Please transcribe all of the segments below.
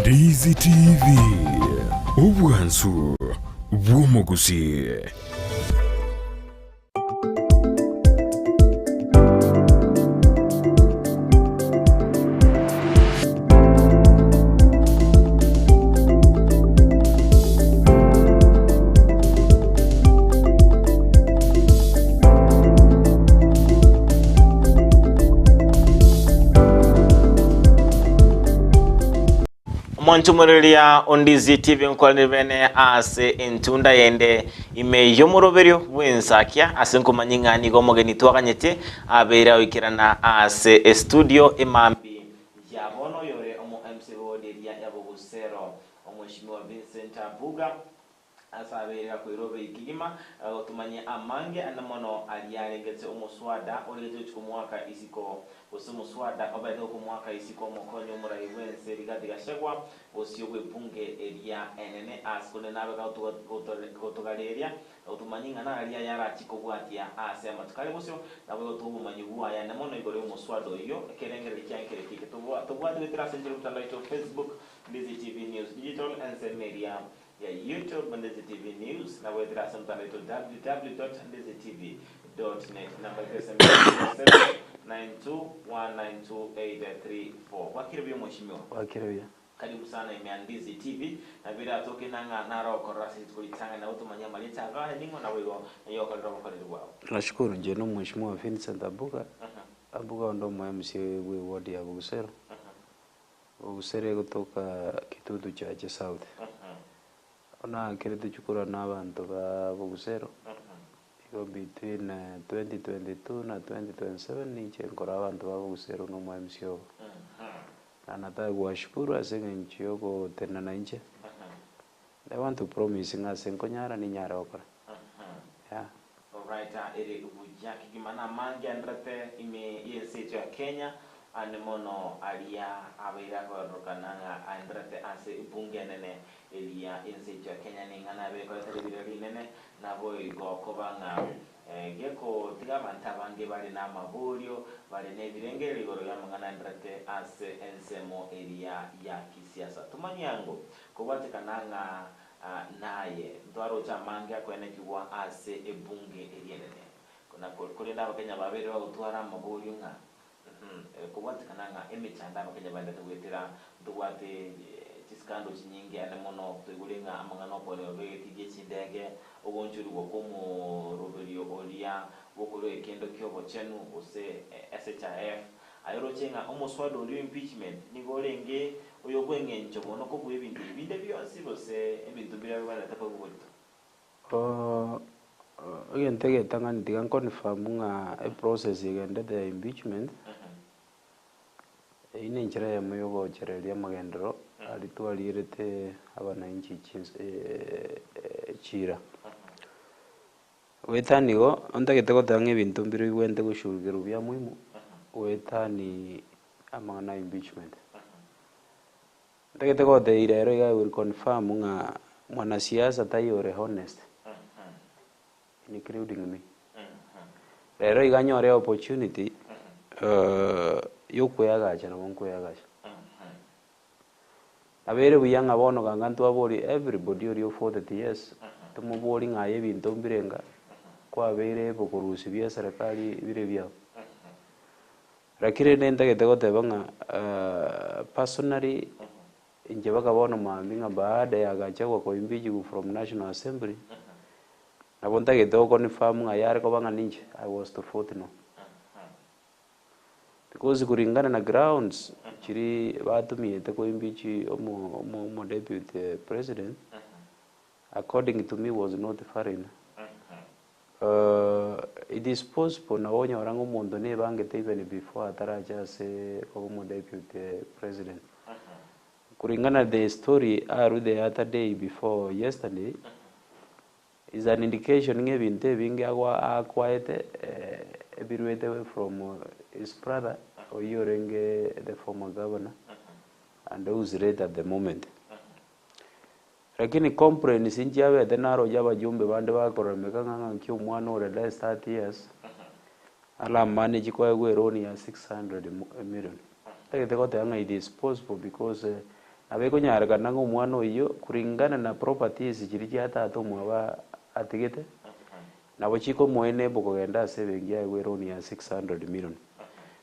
Ndizi TV, obwansu bw'omogusii. Omonchomororia o Ndizi TV nkwanire bene ase entunda yende ime y'omoroberio bw'ensakia ase nkomanya ng'a nigo omogeni twaganyete abeire agoikerana ase estudio emambi ya bono oyore omo MC b'ewodi eria ya Bogusero Omweshimiwa Vincent Abuga Ase abeire gakoira obei kegima, gotumanyia amange ande mono aria arengete omoswada origete gochia komoaka isiko, gose omoswada oberete gokomoaka isiko omokonyi omorai bw'ense Rigathi Gachagua, bosio bw'ebunge eria enene ase korende nabe gotogareria na gotumanyia ing'ana aria ayarachie kobwatia ase amatuko are bosio, naboigo tobe obomanyi bwaye ande mono igoro y'omoswada oyio, ekerengererio kiaye nkere ki eke tobwate goetera ase enchera y'omotandao oito Facebook, Ndizi TV News Digital, ensemo eria ya YouTube Ndezi TV News na goetera ase omotandao oito www.ndezitv.net Namba yaito ya SMS 0792192834 Bwakire buya mweshimiwa. Bwakire buya. Karibu sana ime ya Ndizi TV nabo eratoke nang'a naro okorora ase rituko ritang'ani nabo tomanye amarieta ago aye ning'o naboigo naye okorera obokoreri bwao. Nashukuru inche no mweshimiwa Vincent Abuga, Abuga onde omo MCA bwe ward ya Bogusero, Obusere gotoka Kitutu Chache South. Bono akerete chikura na abanto ba Bogusero, igo between 2022 na 2027 ninche nkora abanto ba Bogusero na omo MC obo. Na nataka kuwashukuru ase eng'encho ya ogotenena nainche, I want to promise ng'a ase nkonyara ninyare gokora, yeah. Alright, ere buya kegima namange andrete ime y'ense yaito ya Kenya, ande mono aria abeire akororokana ng'a aenderete ase ebunge enene eria y'ense yaito ya Kenya ning'ana abeire koreta ribira rinene, naboigo koba ng'a gekotiga abanto abange bare namaborio, bare nebirengererio igoro y'amang'ana aenderete ase ensemo eria ya kisiasa. Tomanye ango kobwatekana ng'a Naye ntwaroche amange akoenekigwa ase ebunge eria enene. Na korende Abakenya babeire bagotwara amaborio ng'a kobwatekana ng'a emechando Abakenya baendete goetera ntobwate chiscandal chinyinge ande mono toigure ng'a amang'ana okoenigwa kw'egeti gie chindege, ogoonchorigwa kw'omoroberio oria bw'okorua ekendo ki'obochenu gose SHIF. Aye oroche ng'a omoswada oria o impeachment nigo orenge oyo bw'engencho mono kobua ebinto ebi binde bionsi, gose ebinto mbiria bibwenerete koigwa oborito? Egento egetang'ani tiga nconfirm ng'a eprocess egendete ya impeachment, eyio ne enchera eyemo ya ogochereria amagenderero aria twarierete abananchi chinse chiira. Goetania igo, ntagete goteba ng'a ebinto mbire bibwenerete goshughulikerwa bia muhimu, goetania amang'ana a impeachment. Ntagete gotebia rero iga I will confirm ng'a mwanasiasa taiyo ore honest, including me. Rero iga nyore opportunity yokoeagacha nabo nkoeagacha. Nabeire buya ng'a bono ganga ntwaborie everybody oria o 40 years, tomoborie ng'a aye ebinto mbirenga kwabeire bokorusia bia eserekari bire ebiao. Lakini rende ntagete goteba ng'a personally inche mpaka bono mambia ng'a baada ya Gachagua ko impeachigwa from National Assembly, nabo ntagete go confirm ng'a yare koba ng'a ninche, I was to vote no. Because kuringana na grounds chiri batumiete ko impeach omo omo omo deputy president, according to me was not foreigner. It is possible nabo onyora ng'a omonto nebangete even before ataracha ase koba omo deputy president. Kuringana na the story arwe the other day before yesterday, Is an indication ng'a ebinto ebinge agwa akwaete ebirwete from his brother oyio orenge the former governor and who is late at the moment. Lakini complaints nchiabete naroche abajumbe bande bakororemeka ng'a ng'aki omwana ore less 30 years ara manage koegwa eloan ya 600 million. Ntagete goteba ng'a it is possible because. Nabo ekonyarekana ng'a omwana oyio kulingana na properties chiria chia tata omwabo atigete, nabo chikomoa enable kogenda ase ebenki aegwe eloan ya 600 million.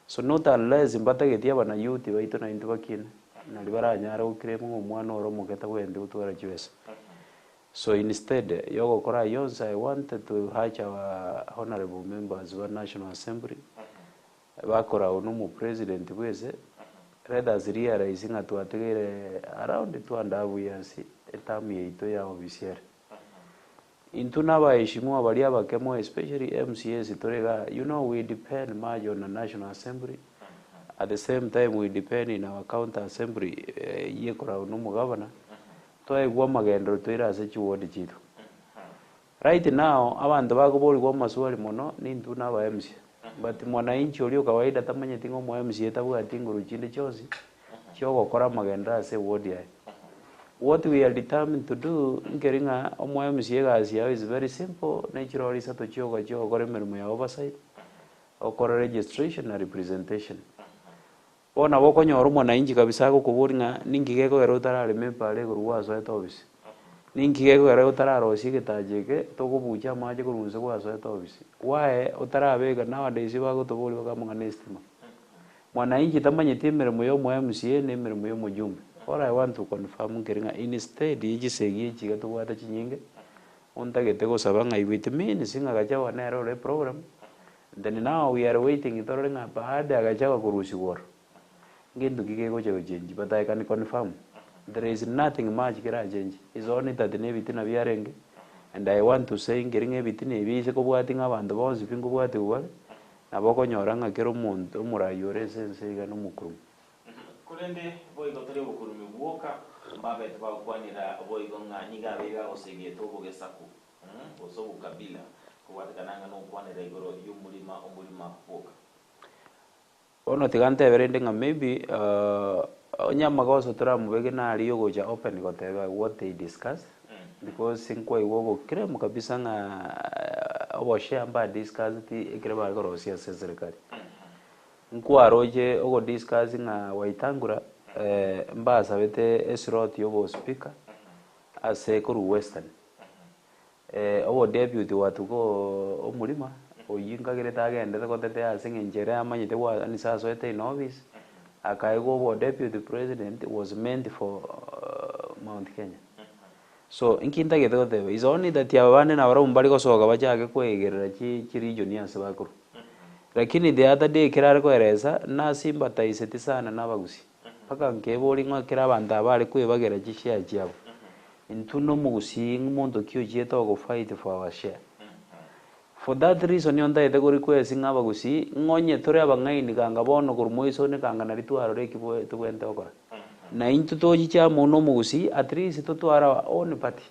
So not unless mbatageti abana youth baito naintwe bakine, nari baranyare go claim ng'a omwana ore omoke tabwenereti gotwara chibesa. So instead yogokora ayio onsi I wanted to urge our honourable members ba National Assembly, Bakoragwa nomopresident bwese, let us realize ng'a twatigaire around 2½ years eterm yaito ya ofisi ere. Intwe na abaheshimiwa baria abake more especially MCAs tore igaa, you know we depend much on the National Assembly, at the same time we depend in our county assembly eyio ekoragwa na omogavana, twaegwa amagenderero toire ase chiward chiaito. Right now abanto bakoborigwa amaswali mono nintwe na aba MCA but mwananchi oria o kawaida tamanyeti ng'a omo MCA tabwati nguru chinde chionsi chiogokora amagenderero ase eward yaye. What we are determined to do nkeri ng'a omo MCA egasi yao is very simple ne chirori isato chioka chiogokora emeremo ya oversight, okore registration na representation. Bono nabo okonyora omwananchi kabisa agokoboria ng'a ninki gekogera otararema epaara igoro gwasoete ofisi? Ninki gekogera otararosia egetacha eke tokobucha amache korwa inse gwasoete ofisi? Why otarabeka nowadays bagotoboria baka amang'ana estima. Mwananchi tamanyeti emeremo ya omo MCA na emeremo ya omojumbe. All I want to confirm nkeri ng'a instead ye chisegi echi iga tobwate chinyinge, ontagete gosaba ng'a if it means ng'a Gachagua nere ore eprogram, Then now we are waiting torore ng'a baada ya Gachagua korusigwa oro, ngento ki kegocha gochenji but I can confirm there is nothing much kerachenji is only that ne ebitina biarenge and I want to say nkeri ng'a ebitina ebi ase kobwatia ng'a abanto bonsi pi nkobwatiwa bare, nabo okonyora ng'a kera omonto omorai ore ase ense iga na omokurumu. Korende boigo tari obokurumi bwoka, mbabete bagokwanera boigo ng'a nigo abeire gagosegeta obogesaku. Gose obokabila, kobwatekana ng'a nokwanera igoro y'omorima omorima bwoka. Bono tiga ntebe rende ng'a maybe onye amagoso toramobeke naria ogocha open goteba what they discuss because nkwaigwa ogoclaim kabisa ng'a oboshare mba discussed ekero bare korosia ase eserikari. Nkwaroche ogodiscuss ng'a Wetangula mbasabete eslot ya obospeaker ase korwa Western. Obodeputy gwatuka omorima, oyio nkagerete agendete gotetea ase eng'encho ere amanyete gwa nise asoete in office, akaegwa obodeputy president was meant for Mount Kenya. So inki ntagete goteba, is only that aba bande nabarabwo mbare gosoka bachake koegerera chi chiregion ase bakorwa. Lakini the other day ekero are koeresa, nasympathiseti sana na abagusii, mpaka nkeboria ng'a ekero abanto aba bare kwebagera chishare chiabo, Intwe nomogusii ng'a monto ki ochiete ogo fight for our share. For that reason nigo ntagete ko request ng'a abagusii ng'a onye tore abang'aini kanga bono korwa moiso one kanga nari twarora eki tobwenerete gokora. Na intwe tochiche amo nomogusii at least totware our own party.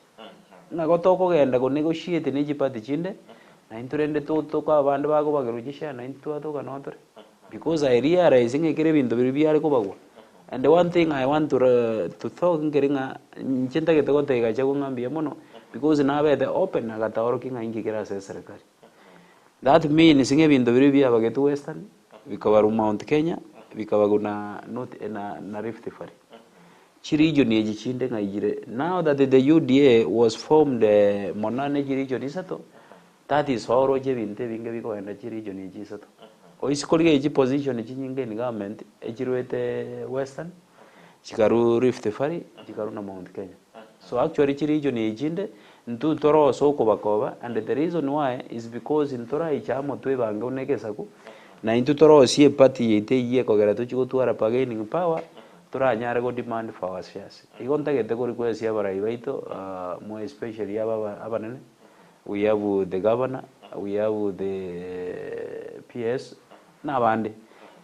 Ng'a gotokogenda ko negotiate ne chiparty chinde, na intwe rende totoka abande bakobagerwa chishare na intwe twatoka noo tore. Because I realize ng'a ekero ebinto biria biare kobagwa, and one thing I want to to talk nkere ng'a inche ntagete gotebia Gachagua ng'a mbuya mono, because nabete open agataorokia ng'a inki kere ase eserekari. That means ng'a ebinto biria biabagetwe Western, bikabarwa Mount Kenya, bikabagwa na North na na Rift Valley. Chiregion echi chinde ng'a ijire, now that the UDA was formed mono ne chiregion isato, That is why oroche ebinto ebinge bikogenda chiregion echi isato. Oise korigereria chiposition chinyinge in government, echiruete Western, chikarwa Rift Valley, chikarwa na Mount Kenya. So actually chiregion echi chinde, intwe torosa okobakoba and the reason why is because ntoraiche amo twebange buna egesaku, na intwe torosie eparty yaito eywo ekogera tochie gotwara bargaining power, toranyare go demand for our shares. Igo ntagete ko request abarai baito more especially aba abanene, We have the governor, we have the PS na abande.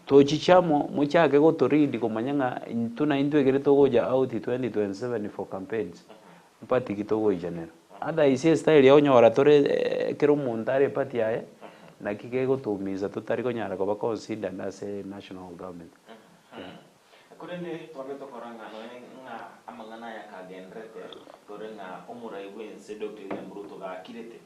Tochiche amo mochake goto lead komanya ng'a intwe na intwe ekere togocha out 2027 for campaigns mpati ki togoichanera. Otherwise estyle ya onyora tore kera omonto are eparty yaye naki kegotoumisa totari konyara koba considered ase national government. Korende twabe tokora ng'a nonya ng'a amang'ana aya kagenderete, tore ng'a omorai bw'ense Doctor William Ruto gakirete,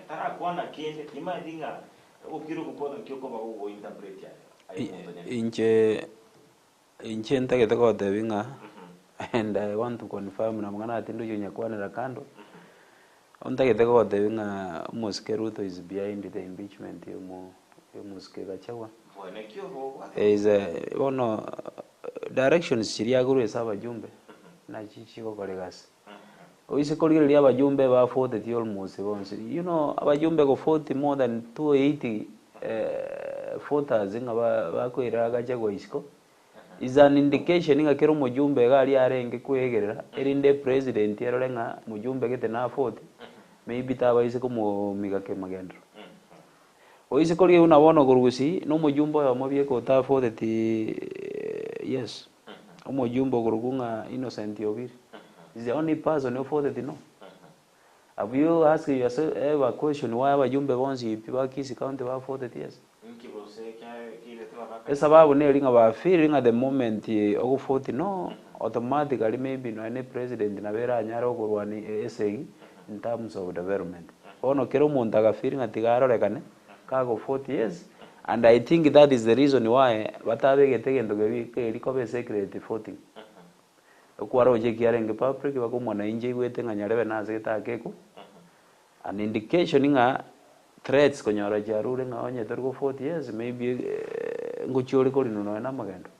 tarakwana kende, timanyeti ng'a ogokira oko kwa naki okoba gogointerpret aye aye omonto nyene. Inche inche ntagete gotebia ng'a. And I want to confirm na amang'ana aya tindochi konyakwanera kando, ontagete kogotebia ng'a omosike Ruto is behind the impeachment ya omo ya omosike Gachagua. Bwene ki obo obwate? Is a bono directions chiria akorwa ase abajumbe nachi chigokora egasi. Oise korigereria abajumbe ba voteti almost bonsi, you know abajumbe go vote more than 280 voters ng'a ba bakoira Gachagua isiko, is an indication ng'a kera omojumbe iga aria arenge koegerera erinde epresident erore ng'a mojumbe gete na vote, maybe tabaise komomiga kemagenderero. Oise korigereria buna bono korwa gusii, na omojumbe oyomo bieka otavoteti yes, omojumbe okorokwa ng'a Innocent Obiri, is the only person ovoteti no. Have you asked yourself ever question why abajumbe bonsi pi ba Kisii county bavoteti yes? Inki gose kiagerete bagaka? Esababu neri ng'a ba feel ng'a the moment ogofoti no, automatically maybe nonya ne president nabo eranyare okorwania esegi in terms of development. Bono kera omonto aga feel ng'a tiga arorekane kagofoti yes, and I think that is the reason why batabegete egento keria keri koba esecret voting. Okwaroche ekiarenge public baka omwanainchi aigwete ng'a nyarebe nase gete akekwa, an indication ng'a threats konyora chiarure ng'a onye tori go vote yes maybe ngochia ore korinwa nonya na amagendo.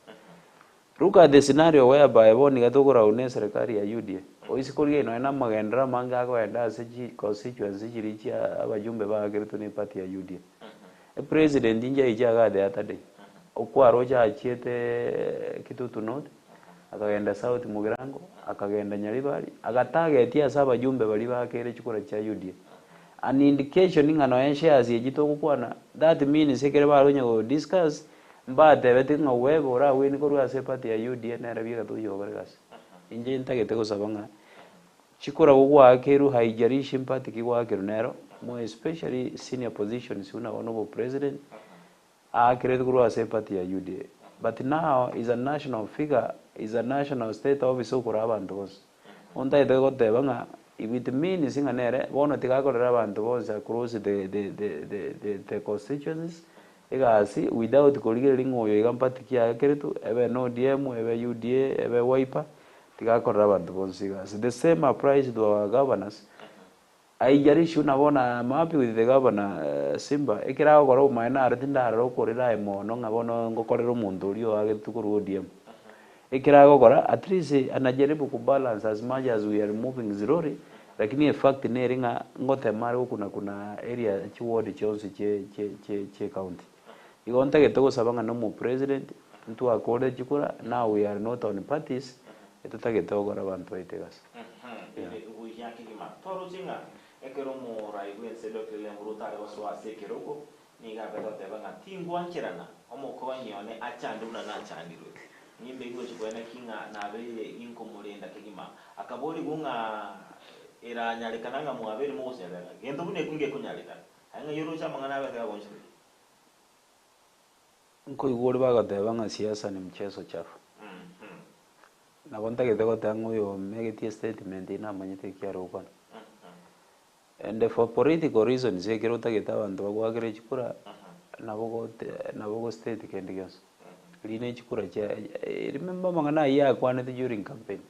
Look at the scenario whereby bono iga tokorauna na eserekari ya UDA, oise korigereria nonya na amagenderero amange akoenda ase chi constituency chiria chia abajumbe baakeretwe na eparty ya UDA. Epresident inche aiche iga the other day, okwaroche achiete Kitutu North, akagenda South Mugirango, akagenda Nyaribari, agatagetia ase abajumbe baria bakeire chikura chia UDA. An indication ng'a nonya shares echi togokwana, that means ekere bare konya go discuss, mbatebeti ng'a whoever ora win korwa ase eparty ya UDA nere bieka togochia gokora egasi. Inche ntagete gosaba ng'a chikura gogwakerwa haijalishi mparty ki gwakerwa nero, more especially senior positions buna bono obo president, aakeretwe korwa ase eparty ya UDA. But now is a national figure, is a national state office okoraa abanto bonsi. Ontagete goteba ng'a it means ng'a nere bono tiga akorere abanto bonsi across the the the the the the constituencies egasi without korigereria ng'a oyo iga mparty ki aakeretwe, ebe ne ODM, ebe UDA, ebe Wiper, tiga akorere abanto bonsi egasi. The same applies to our governors, haijalishi buna bono I am happy with the governor Simba, ekero agokora obomaene naro tindarora okorera aye mono ng'a bono ngokorera omonto oria oagetwe korwa ODM. Ekero agokora at least anajaribu ku balance as much as we are moving slowly, lakini efact nere ng'a ngotema are gokuna kuna area chiward chionsi chie chie chie chie county. Igo ntagete gosaba ng'a na omopresident, ntwakorire chikura, now we are not on parties, etotagete gokora abanto baito egasi. Yeah. Ere buya kegima. Toroche ng'a ekero omorai bw'ense Dr. William Ruto are gosoa ase ekerogo, nigo abete goteba ng'a tingwancherana omokonyi one achande buna nachandirwe. Nimbe ingochia koena ki ng'a nabeire inkomorenda kegima. Akaborigwa ng'a eranyarekana ng'a mwabeire mogosererana. Gento buna ekio ngekonyarekana. Aye ng'ai oroche amang'ana abete agonchereria? Nkoigwa ore bagoteba ng'a siasa ni mchezo chafu. Nabo ntagete goteba ng'a oyo omegetie estatement eye namanyete eki are gokwana. And for political reasons ekero otagete abanto bagoakere chikura, nabo ogote nabo ogo state kende gionsi. Riria ne chikura chia remember amang'ana ayio akwanete during campaign.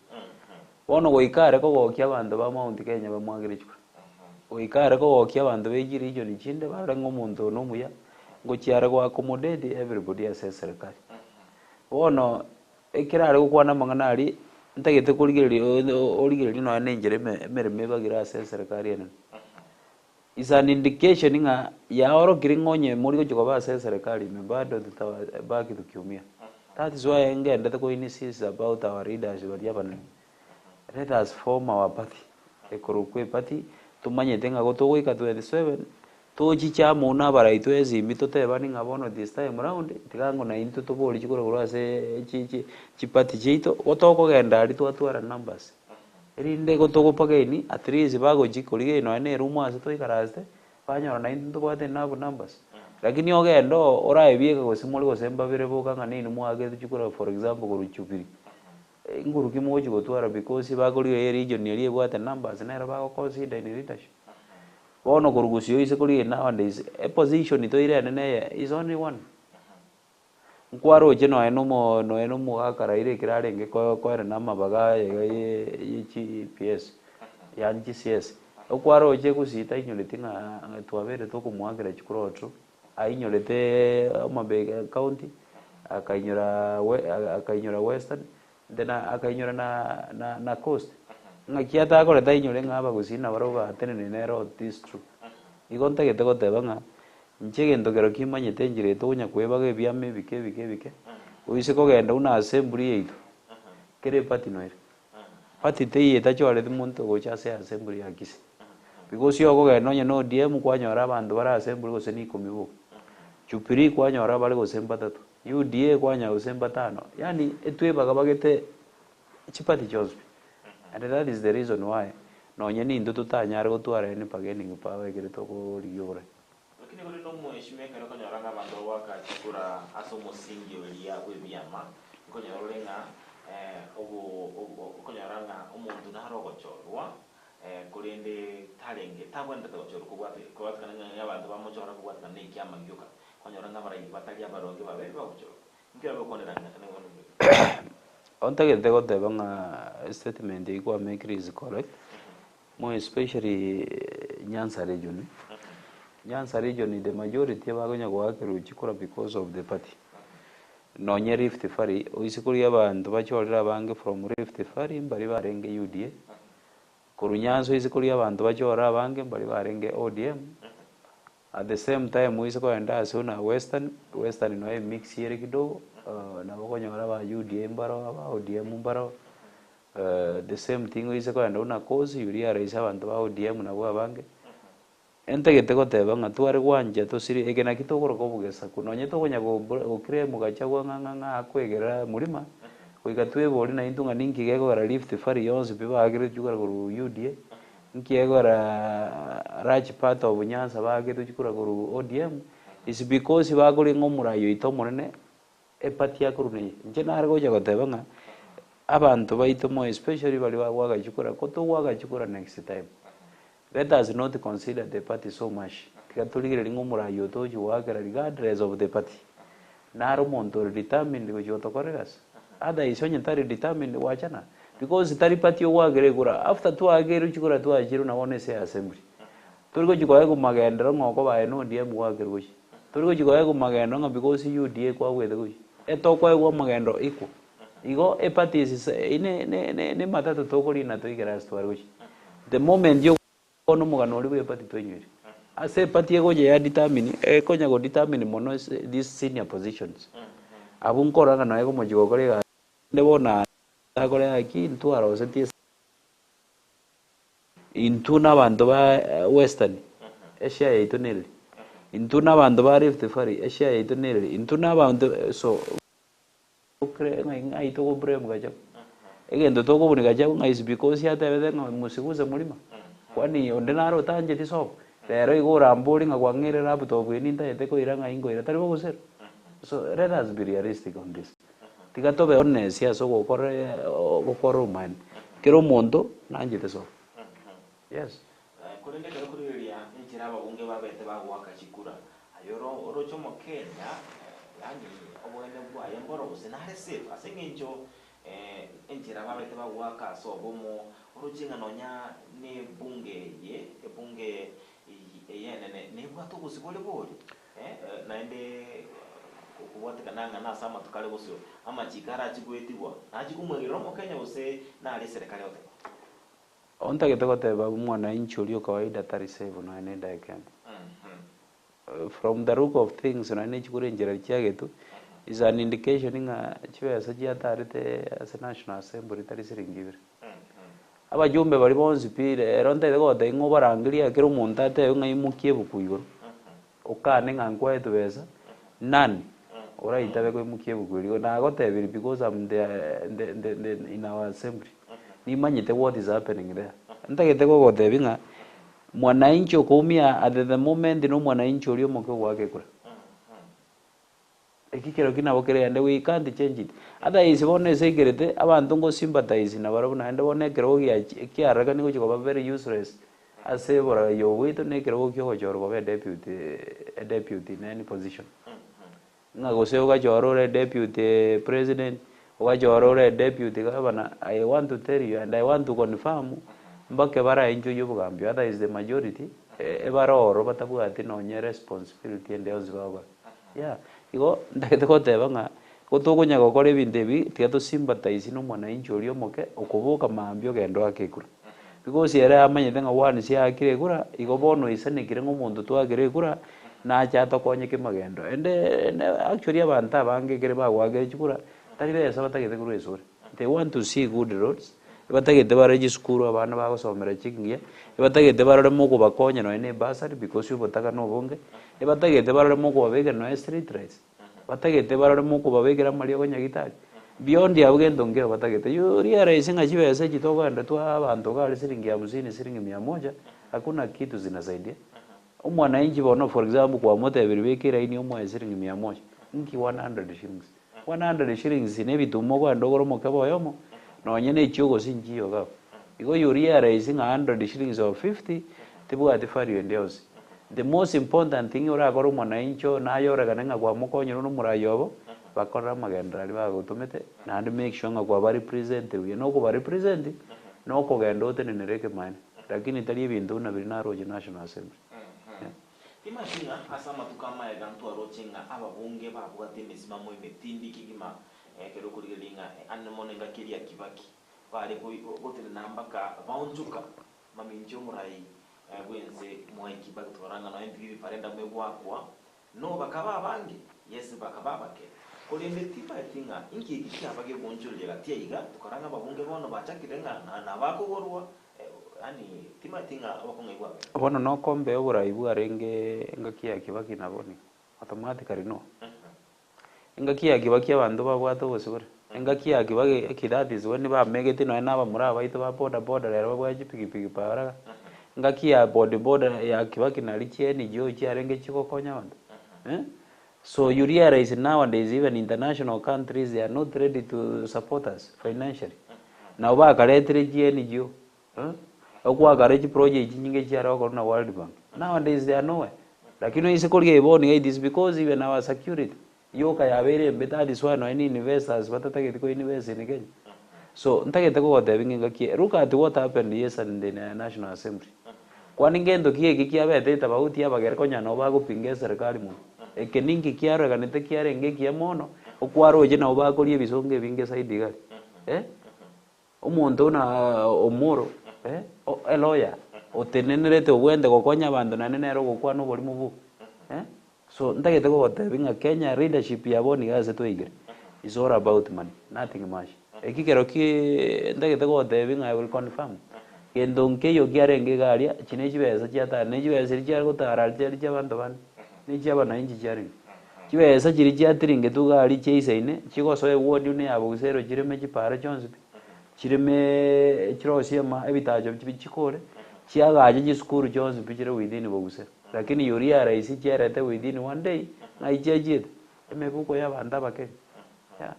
Bono goika are kogokia abanto ba Mount Kenya bamoakere chikura. Goika are kogokia abanto be chiregion chinde barore ng'a omonto oyo nomuya, ngochia are go accommodate everybody ase eserekari. Bono Ekero are gokwana amang'ana aria, ntagete korigereria origererie nonya na enchera emeremo ebagire ase eserekari enene. Is an indication ng'a yaorokire ng'a onye mori gochia koba ase eserekari ime bado tutabaki tukiumia. That is why ngendete ko insist about our leaders baria abanene. Let us form our party, ekorokwa eparty, tomanyete ng'a gotogoika 27, tochiche amo na abarai twensi totebane ng'a bono this time round, tiga ng'o naintwe toborie chikura korwa ase chi chi chiparty chiaito, gotokogenda aria twatwara numbers, erinde gotogobargain at least bagochi korigereria nonya na eroom ase toikaransete, banyora naintwe ntobwate enough numbers. Lakini ogende oo oraebieke gose more gose mbabere boka ng'a ninwe mwaakete chikura for example korwa Jubilee. Nguru ki mogochia gotwara because bakorigereria eregion eria ebwate numbers nero bago consider in leadership. Bono korwa gusii oise korigereria nowadays eposition toire enene eye is only one. Nkwaroche nonya na omo nonya na omogaka Raila ekero arenge ko koerana amabaga aye iga ye ye GPS, yaani chiCS, okwaroche gusii tainyoreti ng'a twabeire tokomoakera chikura Ainyorete Homa Bay County, akainyora we akainyora Western, then akainyora na na na Coast. Ng'aki atakorete ainyore ng'a abagusii nabarabwo batenenire nere o this true. Igo ntagete goteba ng'a inche egento kero kimanyete enchera eye tokonya koebaga ebiama ebike ebike ebike, oise kogenda buna ase emburi yaito, kera eparty noere. Party teiyo etachoreti monto ogocha ase assembly ya Kisii. Because okogenda onye na ODM kwanyora abanto bare assembly gose na ikomi boka. Jubilee kwanyora bare gose mbatato. UDA kwanyora gose mbatano. Yaani etwebagabagete chiparty chionsi pi. And that is the reason why nonye nintwe totanyare gotwara any bargaining power ekere tokorigia oborai. Lakini korende omoeshima ekero okonyora ng'a abanto bagoaka chikura ase omosingi oria bw'ebiama, nkonyora ore ng'a obo okonyora ng'a omonto nare ogochorwa, korende tarenge tabwenerete gochorwa kobwate kobwatekana ng'a abanto bamochora kobwatekana na ekiama gioka. Kwanyora ng'a abarai batari abaronge babe bagochorwa. Inki orabe gokwanera ng'a Ontagete goteba ng'a statement eyio kwamekire is correct, More especially Nyanza region, Nyanza region the majority abakonya goakerwa chikura because of the party. Nonye Rift Valley, oise koria abanto bachorire abange from Rift Valley mbari barenge UDA, korwa Nyanza oise koria abanto bachorire abange mbari barenge ODM, at the same time oise kogenda ase buna Western, Western noyo emix ere kidogo, nabo okonyora aba UDA mbaro, aba ODM mbaro. The same thing oise kogenda buna course you realize abanto ba ODM nabwo abange, entagete goteba ng'a tware gwancha tosire eke naki tokoroka obogesaku nonye tokonya go goclaim Gachagua ng'a ng'a ng'a akoegera mlima, goika twebori naintwe ng'a ninki gekogera Rift Valley yonsi pi baakire chikura korwa UDA, nki gekogera large part of Nyanza baaketwe chikura korwa ODM, is because bakoria ng'a omorai oito omonene. Eparty ya korwa neye. Inche nare gocha goteba ng'a abanto baito more especially baria bagoaka chikura, ko togoaka chikura next time, let us not consider the party so much, tiga torigererie ng'a omorai oyo togochi goakera regardless of the party, nare omonto ore determined gochi gotokorera egasi, otherwise onye tari determined gwachana, because tari party ogoakera ekura, after twaakeirwe chikura twachirwe na bono ase assembly, Tori gochia koegwa magenderero ng'a okoba aye na ODM gwakerwa gochia. Tori gochia koegwa magenderero ng'a because UDA kwagwete gochia. Etokoegwa amagenderero equal. Igo eparties ne ne ne ne matatu tokorina toigere ase tware gochia. The moment okona omogano oria bwa eparty twainyoire. Ase eparty egocha ya determine, ekonya go determine mono these senior positions. Abwo nkorora ng'a nonya gomochia gokora egasi ende bono akore gaki ntwarosetie. Intwe nabanto ba Western, eshare yaito nereri? Intwe nabanto ba Rift Valley, eshare yaito nereri? Intwe nabanto so ng'ai ng'ai togo blame Gachagua? Egento tokobuni Gachagua ng'a is because atebete ng'a musiguze mlima? Kwani onde nare otancheti sobo? Rero igo orambori ng'a kwang'eire laptop eye nintagete koira ng'ai nkoira tari bogosera? So let us be realistic on this. Tiga tobe honest ase ogokora ogokora omoene. Kera omonto nanchete sobo. Yes. Korende ekero okorigereria enchera ababunge babete bagoaka chikura, aye oro oroche omokenya, yaani oboene bwaye mboro gose nare safe ase eng'encho enchera babete bagoaka ase obomo, oroche ng'a nonya na ebunge eye, ebunge eye enene nebwate obosibore bori. Naende okobwatekana ng'a nase amatuko are bosio amachiko arachie goetigwa, nachie komwegerera Omokenya gose nare eserekari egoteba? Ontagete goteba mwananchi oria o kawaida tari safe nonya ne edageka emo. From the look of things nonya ne chikura enchera chiagetwe is an indication ng'a chibesa chiatarete ase National Assembly tari siringi ibere. Abajumbe baria bonsi pi rero ntagete gogotebia ng'a obarangerie kera omonto atebe ng'a imokia ebuku igoro, okane ng'a nkwae etubesa, none oraitabe koimokia ebuku eria igoro. Nagotebirie because am the the the the in our assembly, nimanyete what is happening there. Ntagete gogotebia ng'a mwananchi okoumia at the moment na omwananchi oria omoke ogoaka ekura. Eki kerokio nabo kere and we can't change it. Otherwise bono ase ekerete abanto ngo sympathize nabarabwo naende bono ekerogo giachi kiarorekani gochia koba very useless ase oboragai obo bwaito na ekerogo kia ogochorwa koba a deputy a deputy in any position. Ng'a gose ogachore ore deputy president, ogachore ore deputy governor, I want to tell you and I want to confirm, mbake baraenjoy obogambi otherwise the majority, ebare oro batabwati nonye responsibility ende yonsi bagokora. Yeah, igo ntagete goteba ng'a gotokonya gokora ebinto ebi, tiga to sympathize na omwananchi oria omoke, okoboka mambia ogende oake ekura. Because ere amanyete ng'a once aakire ekura, igo bono oisanekire ng'a omonto twakire ekura, nache atokonye kemagendo. Ende ende actually abanto abange ekere bagoakire chikura, tari besa batagete korwa esore. They want to see good roads, ebatagete barore chisukuru abana bagosomera chingiya, ebatagete barore mokobakonya nonye na ebursary because obotaka na obonge, ebatagete barore mokobabekera nonye street lights. Batagete barore mokobabekera amariogo nyagitari. Beyond abwo gento nkero batagete. You realize ng'a chibesa echi tokogenda twaa abanto iga aria siringi hamsini, siringi mia moja, hakuna kitu zinasaidia. Omwananchi bono for example kwamotebirie beka eraini omoe siringi mia moja, nki 100 shillings? 100 shillings na ebituma okogenda ogore omokebe oyomo, nonye na echiogo sinchiyo iga abwo. Igo you realize ng'a 100 shillings or 50, tibwati value ende yonsi. The most important thing orakore omwananchi oo naye oregane ng'a kwamokonyire nomorai obo, bakorere amagenderero aria bagotomete, naende make sure ng'a kwaba represent buya. Na okoba represent, na okogenda otenenere ekemaene, lakini tari ebinto buna biria naroche National Assembly. Yeah. Timanyeti ng'a ase amatuko amaega ntwaroche ng'a ababunge babwate emesimamo emetindi kegima ekero okorigereria ng'a ande mono engaki eria Kibaki bare gotenena mpaka baonchoka Mamincha omorai bw'ense Mwai Kibaki twarora ng'a nonya ntiri referendum egoakwa, no bakaba abange, yes bakaba abake, korende timaeti ng'a inki eki kiaba gegoonchoreria gati aiga, tokarora ng'a ababunge bono bachakire ng'a na nabakogorwa, yaani timaeti ng'a obokong'u bwabete. Bono nokombe oborai bwarenge engaki ya Kibaki nabo nigo, automatically no. Engaki ya Kibaki abanto babwate obosibore, engaki ya Kibaki eki that is when bamegeti nonya na abamura baito ba boda boda rero babwate chipikipiki para iga. Engaki ya boda boda ya Kibaki nari chi NGO chiarenge chigokonya abanto eh. So you realize nowadays even international countries they are not ready to support us financially. Nabo bakaretire chi NGO eh, okwakare chiproject chinyinge chiare gokorwa na World Bank. Nowadays they are nowhere. Lakini oise korigia eboni iga it is because even our security yoka yabeire embe that is why nonya na investors batatageti ko invest in Kenya. So ntagete kogotebia ng'a engaki eye, look at what happened yesterday in the National Assembly. Kwani ngento ki eke kiabete etabauti abagere konya nabo bagopinga eserikali mono. Eke ninki kiarorekanete kiarenge ekiya mono, okwaroche nabo bakoria ebisongo ebinge zaidi iga aria eh. Omonto buna omoro, eh, eloya, otenenerete obwente gokonya abanto naende nere ogokwana oborimo boka, eh. So ntagete kogotebia ng'a Kenya leadership ya bono iga ase twaikire is all about money, nothing much. Eki kero ki ntagete kogotebia ng'a I will confirm, gento nkeiyo kiarenge iga aria, echi ne chibesa chiatara, ne chibesa chiria chiare gotara aria chiari chia abanto bande, ne chia abananchi chiarenge. Chibesa chiria chiatiringetwe iga aria chiaisaine, chigosoa eward buna ya Bogisero chireme chipara chionsi pi, chireme chirosie ama ebitacho chibe chikore, chiagache chisukuru chionsi pi chire within Bogisero. Lakini you realize chiarete within one day, ng'ai chiachiete? Emebuko ya abanto abakenya, yeah.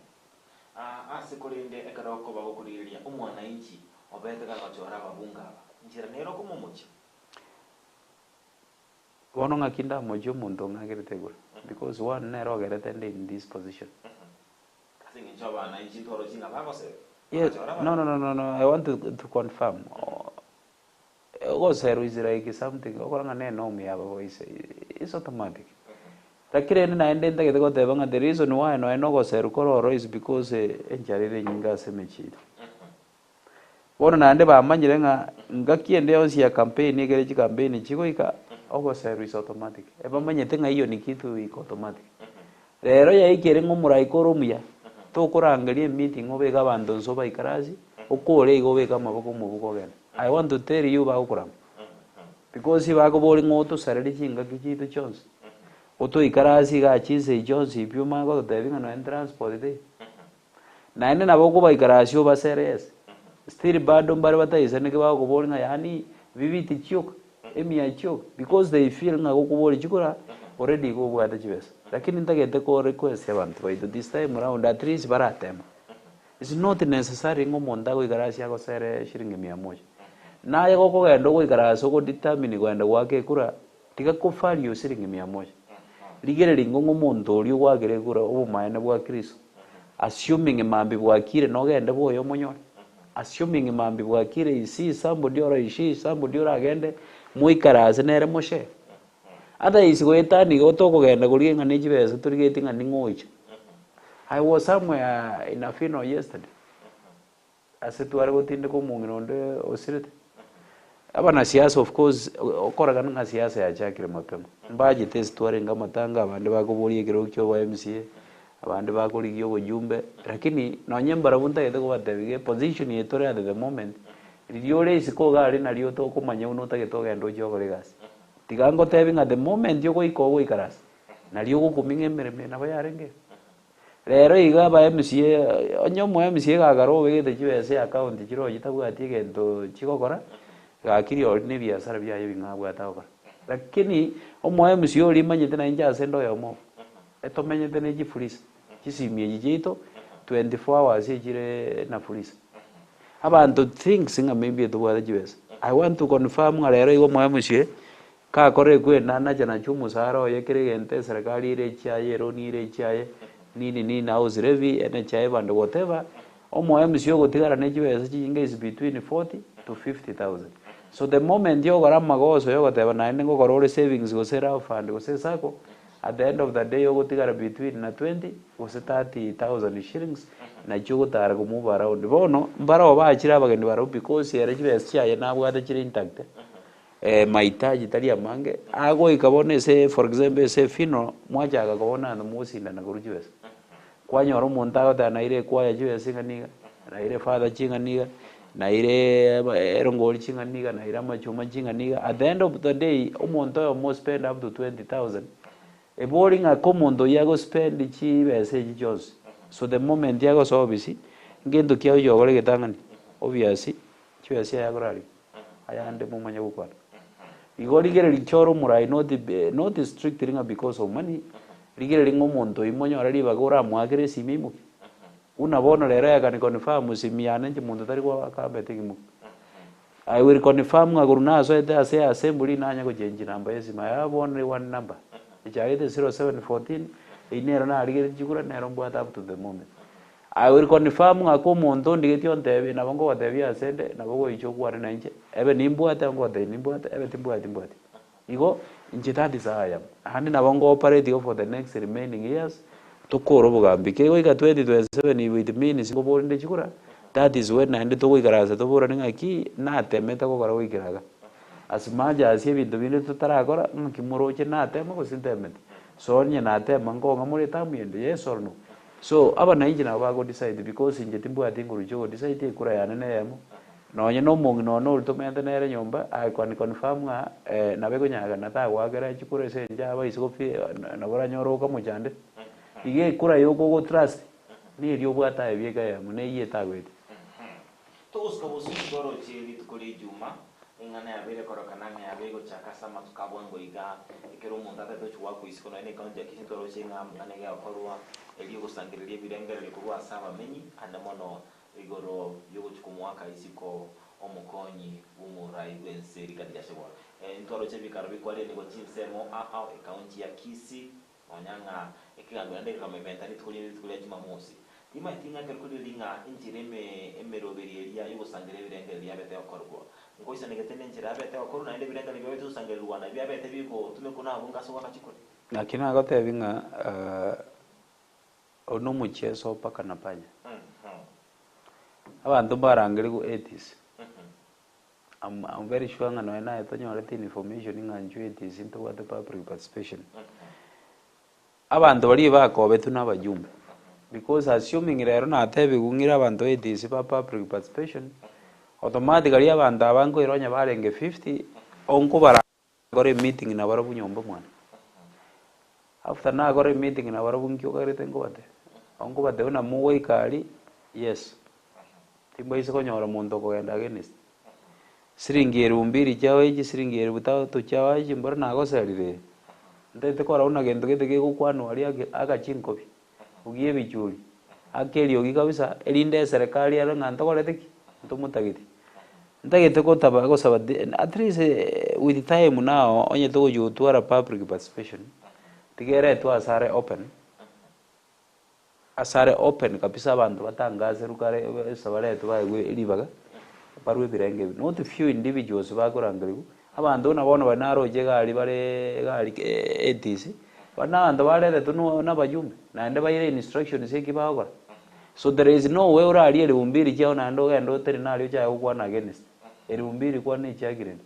Ase korende ekero okoba gokorigereria omwananchi obete gagochora ababunge aba, nchera nere okomomochia. Bono ng'aki ndamochie omonto ong'akerete igoro because one nere ogerete nde in this position. Ase eng'encho abana inche ntorochi ng'a bagosera, Yes, bagachora no, no, abarabwo. no, no, no, I want to, to confirm. Ogoserwa is like something, okora ng'a ne enorm yabo boise, it's automatic. Lakini rende naende ntagete goteba ng'a the reason why nonya na ogoserwa kore oro is because enchara ere enyinge ase emechie yaito. Bono naende bamanyire ng'a ngaki ende yonsi ya campaign ekere chicampaign chigoika, ogoserwa is automatic. Ebamanyete ng'a eyio ni kitu iko automatic. Rero yaikire ng'a omoraika ore omuya, tokorangeria emeeting obeke abanto nse obaikaransie, okore iga obeke amaboko omobuko ogende. I want to tell you bagokorama. Because bakoboria ng'a otosarerie chingaki chiaito chionsi, otoikaransie igaa chinsa echi chionsi pi omanye gototebia ng'a nonye transport teiyo. Naende nabo okobaikarasia obasere ase. Still bado mbare bataisaneke bagokoboria ng'a yaani bibi tichioka, emia chioka, because they feel ng'a gokoboria chikura already igo obwate chibesa. Lakini ntagete ko request abanto baito this time round at least baratema. It's not necessary ng'a omonto agoikarasia agosere shilingi mia moja. Naye gokogenda ogoikarasa ogo determine kogenda goaka ekura, tiga ko value shilingi mia moja. Rigereria ingo ng'a omonto oria ogwakera ekura obomaene bwa Kristo, assuming mambia bwakire nogende bwoye omonyore, assuming mambia bwakire is he somebody or is she somebody oragende moikaranse nere moshare? Otherwise goetania igo tokogenda korigia ng'a ne chibesa torigetie ng'a ning'o oicha. I was somewhere in a funeral yesterday, ase tware gotindeka omong'ina onde osirete. Abanasiasa of course okorekana ng'a siasa yachakire mapema, mbachete ase twarenge amatanga abande bakoboria ekerogo kia obo MCA, abande bakorigia obojumbe, lakini nonye mbarabwo ntagete kobatebia iga eposition eye tore at the moment, riria ore isiko iga aria nario tokomanya buna otagete ogende ochie okore egasi. Tiga ngotebi ng'a the moment ogoika ogoikaransa, nario ogokumia ng'a emeremo eye nabo yarenge iga. Rero iga aba MCA, onye omo MCA gakare obegete chibesa eaccount chirochio chitabwati egento chigokora, gaki rirorio na ebiasara biaye ebing'ao abwate agokora. Lakini omo MCA oria imanyete na inche ase inde oyomo obo, etomenyete ne chifreezer, chisimi echi chiaito 24 hours echire na freezer. Abanto thinks ng'a maybe etobwate chibesa. I want to confirm ng'a rero iga omo MCA, Gakora ekwenda nache nachwe omosara oye kera egento eserekari ere echiaye eroni ere echiaye nini nini house levy NHIF and whatever omo MC ogotigara ne chibesa chinyinge is between 40 to 50,000 so the moment ogora amagoso yogoteba naende ngokora ore savings gose love fund gose sacco at the end of the day ogotigara between na 20 gose 30,000 shillings nachio ogotara ko move around bono mbaroo bachire abageni barobwo because ere chibesa chiaye nabwate chire intact. Mahitaji tari amange, agoika bono ase for example ase efuneral, mwachaka koba naende mogosindana korwa chibesa. Kwanyora omonto agoteba naire ekwaya chibesa ing'ana iga, naire father ching'ana iga, naire erongori ching'ana iga, naire amachuma ching'ana iga, at the end of the day, omonto oyomo o spend up to 20,000, ebori ng'a ko omonto oyio ago spend chibesa echi chionsi, so the moment agosoa ofisi, ngento ki agochia gokora egetang'ani, obviously, chibesa chiaye akorarigia. Ayande momanye gokwana. Igo rigereria chore omorai not not strictly ng'a because of money, rigereria ng'a omonto oyio monyore ribaga oramoakere esimi aimoke. Buna bono rero I can confirm esimi yane inche monto tari goakambete ng'imoke. I will confirm ng'a korwa nasoete ase assembly nanye gochengi namba ya esimi, I have only one number, echagete 0714, eyio nero narigeretie chikura nero mbwate up to the moment. I will confirm ng'a komonto ondigetie ontebie, nabo nkogotebia asende, nabo ogoicha okwane nainche, ebe nimbwate abo nkogotebia nimbwate, ebe timbwati timbwati. Igo, inche that is how I am. Naende nabo nko operate igo for the next remaining years, tokore obogambi. Kegoika 2027 if it means nkoborende chikura, that is when naende togoikaransa toborane ng'aki, natemete gokora goikera iga. As much as ebinto binde totarakora, ng'aki moroche natema gose ntemete? So onye natema nkong'a more etamu ende, yes or no? So aba nainche nabo bago decide because inche timbwati nguru chia ogo decide ekura yane neyemo, nonye na omong'ina one oria tomenyete nere nyomba I can confirm ng'a nabo ekonyarekana tagoakera chikura ase enche abaise gofi nabo oranyore okamochandera. Iga ekura yoka ogo trust neria obwate aye bieka eyemo neyio etagoetia. Togosuka bosio ntoroche rituko ri'Ijuma, eng'ana yabeire korokana ng'a yabe egochaka ase amatuko a bwango iga, ekero omonto atagete gochia goakwa isiko nonya ne ekaunti ya Kisii ntoroche ng'a amang'ana iga agokorwa erio ogosangereria ebirengererio korwa ase abamenyi ande mono igoro y'ogochia komoaka isiko omokonyi bw'omorai bw'ense Rigathi Gachagua. Ntwaroche ebikaro bikwarenigwa chinsemo ao ao ekaunti ya Kisii Nonya ng'a ekegambero naende gekamementa rituko rinde rituko ria Jumamosi. Timanyeti ng'a ekero korigereria ng'a enchera eme emeroberi eria y'ogosangereria ebirengererio yabete gokorwa. Nkoisanegete nenchera yabete gokorwa naende ebirengererio biabete gosangererigwa na biabete bigotumekwa nabonge ase ogoaka chikura. Naki nagotebi ng'a oyio nomochieso o paka na panya. Abanto mbarangerigwe atheists. I'm I'm very sure ng'a nonya naye tonyorete information ng'a inchuo ATC ntobwate public participation. Abanto baria bakobetwe na abajumbe because assuming rero natebigwe ng'ire abanto ATC ba public participation, automatically abanto aba nkoira onye barenge 50, onkobara nkore emeeting nabarabwo nyomba mwane. After nakora emeeting nabarabwo nki okagerete nkobatebia? Nkobatebia buna mogoika aria, yes. Timbaisa konyora monto okogenda against. Siringi elfu mbili chiao echi, siringi elfu tatu chiao echi, mboro nagoserire. Ntagete korora buna gento gete gegokwanwa aria ake aka chinkobi, bugia ebichuri, aka eriogi kabisa, erinde eserekari erore ng'a ntokorete ki? Ntomotageti. Ntagete gotaba gosaba at least with time now onye togochi gotwara public participation. Tiga eretwe asare open, asare open kabisa abanto batangaserwe kare ase baretwe baegwe ribaga, barwe ebirenge ebi. Not few individuals bakorangerigwa, abanto buna bono baria naroche egari bare egari ATC, baria na abanto baretetwe no na abajumbe, naende baire instructions eki bagokora. So there is no way orarie eribumbiri chiago naende ogende otenene aria ochake gokwana against. Eribumbiri kwana echiagireri.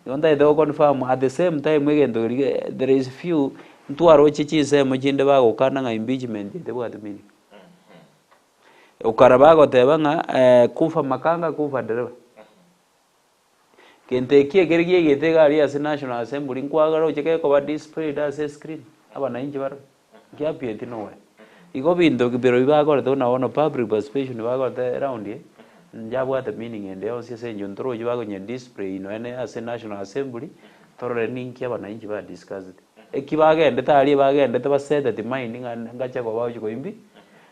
Igo ntagete go confirm at the same time egento keria there is few ntwaroche chinsemo chinde bagokana ng'a impeachment eye tebwati meaning. Okara bagoteba ng'a kufa makanga kufa dereva. Gento eki ekere giaigete iga aria ase National Assembly nkwaroche gekoba displayed ase escreen abananchi barore. Nkiapieti nowhere. Igo binto birobio bakorete buna bono public participation bakorete round eye, njabwate meaning ende yonsi ase eng'encho ntorochi bakonye display nonya ase National Assembly, torore ninki abananchi ba discussed. Eki bagendete aria bagendete baseteti mind ng'a ngacha koba gochi koimbi,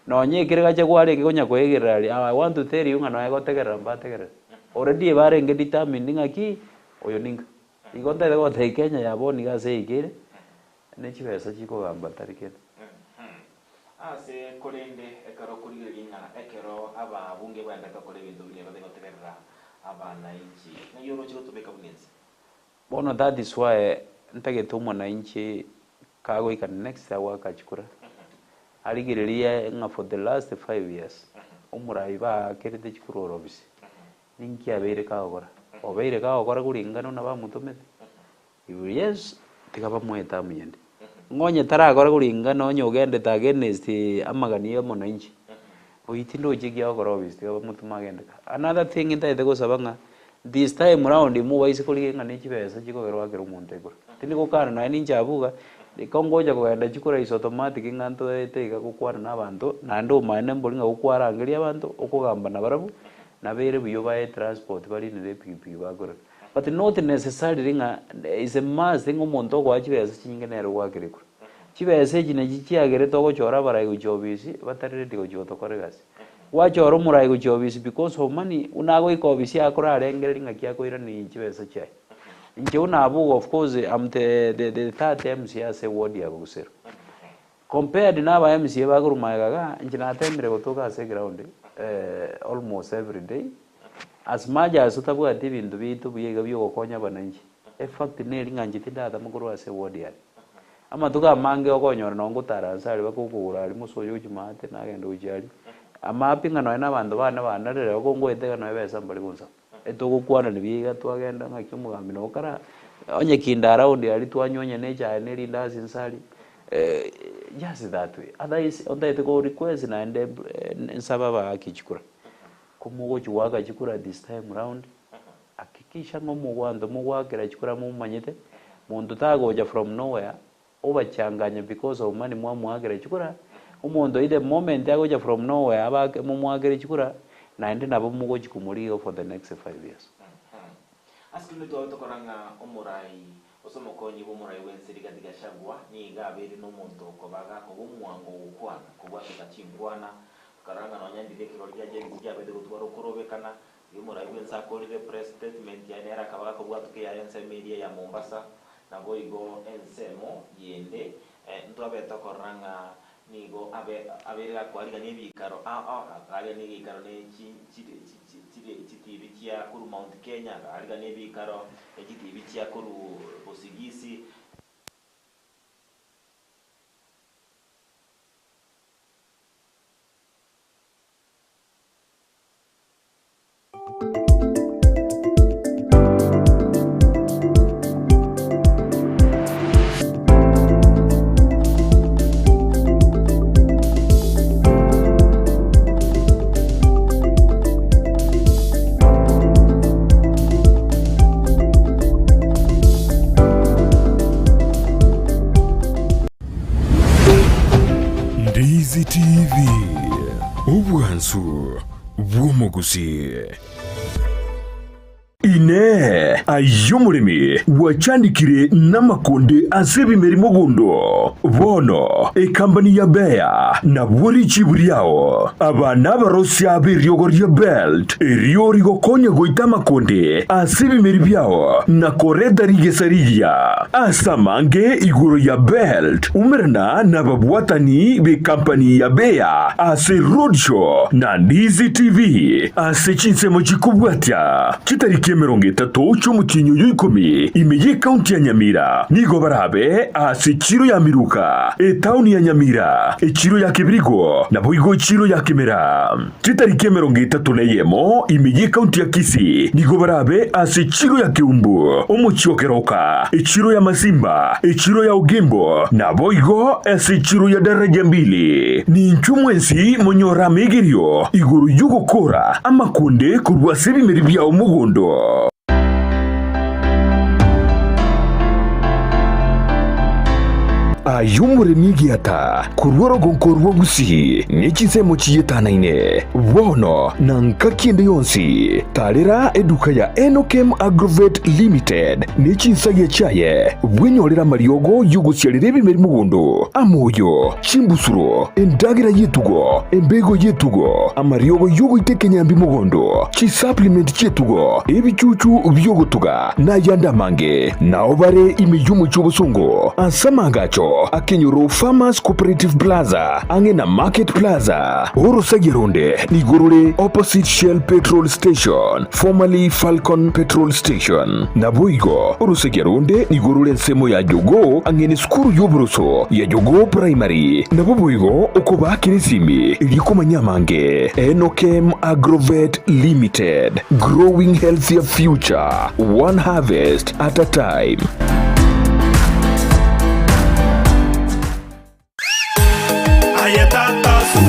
nonye ekere gacha kwarenge konya koegerera aria, I want to tell you ng'a nonye gotegerera mbategerera. Already ebarenge determined ng'aki, oyo ninka. Igo ntagete gotebia Kenya ya bono iga ase eikere, Ne chibesa chikogamba tari kende. Ase korende ekero okorigereria ng'a ekero ababunge baendete gokora ebinto buna ebi bategotegerera abanainchi, ng'ai oroche gotobeka buna ense? Bono that is why ntagete omwananchi kagoika next agoaka chikura, arigererie ng'a for the last 5 years, omorai baakerete chikura ore ofisi, ninki abeire kagokora? Obeire kagokora kuringana buna bamotomete? If yes, tiga bamoe term yende. Ng'a onye tarakora kuringana onye ogendete against amagani ya omonanchi, oyio tindochi ekiya agokora ofisi tiga bamotome agende ka. Another thing ntagete gosaba ng'a this time round mobaise korigia ng'a ne chibesa chikogera oakere omonto ekura. Tindi gokana nonya ninche abwo iga, iko ngocha kogenda chikura is automatic ng'a ntoete iga gokwana na abanto, naende omaene mbori ng'a gokwarangeria abanto, okogamba nabarabwo, nabere buya obae transport barinere epikipiki bakorera. But not necessarily ng'a is a must ng'a omonto okoa chibesa chinyinge nere ogoakera ekura. Chibesa echi nachi chiagerete ogochora abarai gochia ofisi batari ready gochia gotokora egasi. Gwachora omorai gochia ofisi because of money, buna agoika ofisi akorarengereria ng'aki akoirania chibesa chiaye. Inche buna abwo igo of course am the the the third MCA ase eward ya Bogusero. Compared na aba MCA bakorwa magega igaa, inche natemire gotoka ase eground almost every day, as much as totabwati ebinto biaito buya iga biogokonya abananchi, efact neri ng'a inche tindatama korwa ase eward yane. Amatuko amange okonyora nonye ngotara nse aria mpaka okogoro aria mosoyo gochia maate nagenda gochia aria, amapi ng'a nonye na abanto bane banarire oko ngoeta iga nonye ebesa mbari gonsaba. Etogokwanani buya iga twagenda ng'aki omogambi nabo kara onye kinde around aria twanywa onye ne echae ne rindasi nse aria just that way. Otherwise otagete ko request naende nsabe abaaki chikura, komogochi goaka chikura this time round, hakikisha ng'a omogwanto mogoakera chikura momanyete, monto tagocha from nowhere obachanganya because of money mwamoakera chikura, omonto oyio the moment agocha from nowhere abake momoakere chikura, naende nabo mogochi komorigia for the next 5 years. Ase rende twabe tokora ng'a omorai, gose omokonyi bw'omorai bw'ense Rigathi Gachagua nigo abeire nomonto okoba gakoba omwango gokwana, kobwatoka chinkwana, tokarora ng'a nonya ndire ekerori kia Gen Z kiabete gotwara okorobekana, riria omorai bw'ense akorire press statement yaye nere akaba gakobwatoka eyaye ensemo eria ya Mombasa, Naboigo ensemo yende ntwabete tokorora ng'a nigo abe abeire gakwarigania ebiikaro ao ao, akarigania egeikaro ne chi chire chi chi chire chitibi chia korwa Mount Kenya, akarigania ebiikaro ne chitibi chia korwa Bosigisi. Ndizi TV, obwansu bw'omogusii. Inee! Aye omoremi, gwachandekire namakonde ase ebimeri mogondo? Bono ekambani ya Bayer nabwo richibu riao. Aba nabarosia b'eriogo ria Belt, erio rigokonya goita amakonde ase ebimeri biao na koreta rigesa rigiya. Ase amange igoro ya Belt, umerana nababwatani b'ekampani ya Bayer ase Roadshow na Ndizi TV ase chinsemo chikobwatia. Chitariki 30 chi'omotienyi oyo ikomi ime y'ekaunti ya Nyamira nigo barabe ase echiro ya Miruka, etaoni ya Nyamira, echiro ya Kibirigo, naboigo echiro ya Kimera. Chitariki 31 ime y'ekaunti ya Kisii nigo barabe ase echiro ya Keumbu, omochie o Keroka, echiro ya Masimba, echiro ya Ogembo, naboigo ase echiro ya Daraja Mbili. Ninchwe mwensi monyore amegerio igoro y'ogokora amakonde korwa ase ebimeri biao mogondo. Aye omoremi egiata korwa orogonko rwa Gusii ne chinsemo chietanaine, bono na ngaki ende yonsi, tarera eduka ya Enokem Agrovet Limited ne chinsagia chiaye, bwenyorere amariogo y'ogosiarera ebimeri mogondo, amoyo, chimbusuro, endagera y'etugo, embego y'etugo, amariogo y'ogoita ekenyambi mogondo, chisupplement chi'etugo, ebichuchu bi'ogotuga, na ayande amange. Nao bare ime y'omochie obosongo ase amaagacho akenyoro Farmers Cooperative Plaza ang'e na Market Plaza. Orosagia ronde nigo rore opposite Shell Petrol Station, formerly Falcon Petrol Station. Naboigo orosagia ronde nigo rore ensemo ya Jogoo ang'e nesukuru y'oboroso ya Jogoo Primary. Nabo boigo okobaakera esimi erio komanya amange. Enokem Agrovet Limited, growing healthier future, one harvest at a time.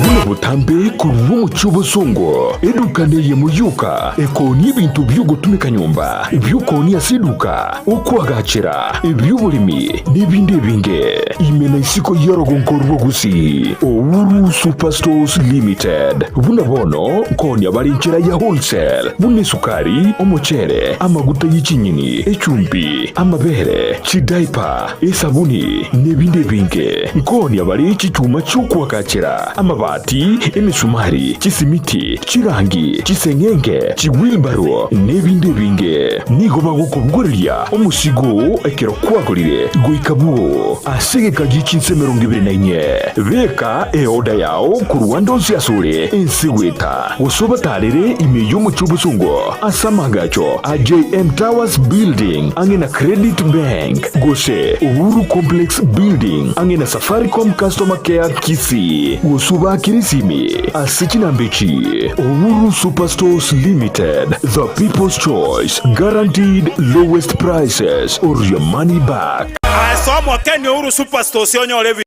Buna botambe korwa omochie obosongo, eduka neyemo yoka ekoonia ebinto bi'ogotumeka nyomba, ebi'okoonia ase eduka, okoagachera, ebi'oboremi, na ebinde ebinge. Ime na isiko y'orogonko rwa Gusii, Uhuru Superstores Limited. Buna bono nkoonia bare enchera ya wholesale, buna esukari, omochere, amaguta ye chinyeni, echumbi, amabere, chidiaper, esabuni, nebinde ebinge. Nkoonia bare chichuma chi'okoagachera, amabati, emesumari, chisimiti, chirangi, chiseng'enge, chiwheelbarrow, nebinde ebinge. Nigo bagokobogoreria omosigo oo ekero kwagorire goika bwoo ase egeka gie chinsa 24. Beka eoda yao korwa ande onsi asore ense goeta, gose obatarere ime y'omochie obosongo ase amaagacho a JM Towers Building ang'e na Credit Bank, gose Uhuru Complex Building ang'e na Safaricom Customer Care Kisii, gose obaakere esimi ase chinamba echi, Uhuru Superstores Limited, the people's choice, guaranteed lowest prices or your money back. Ase omokeni Uhuru Superstores onyore ebi.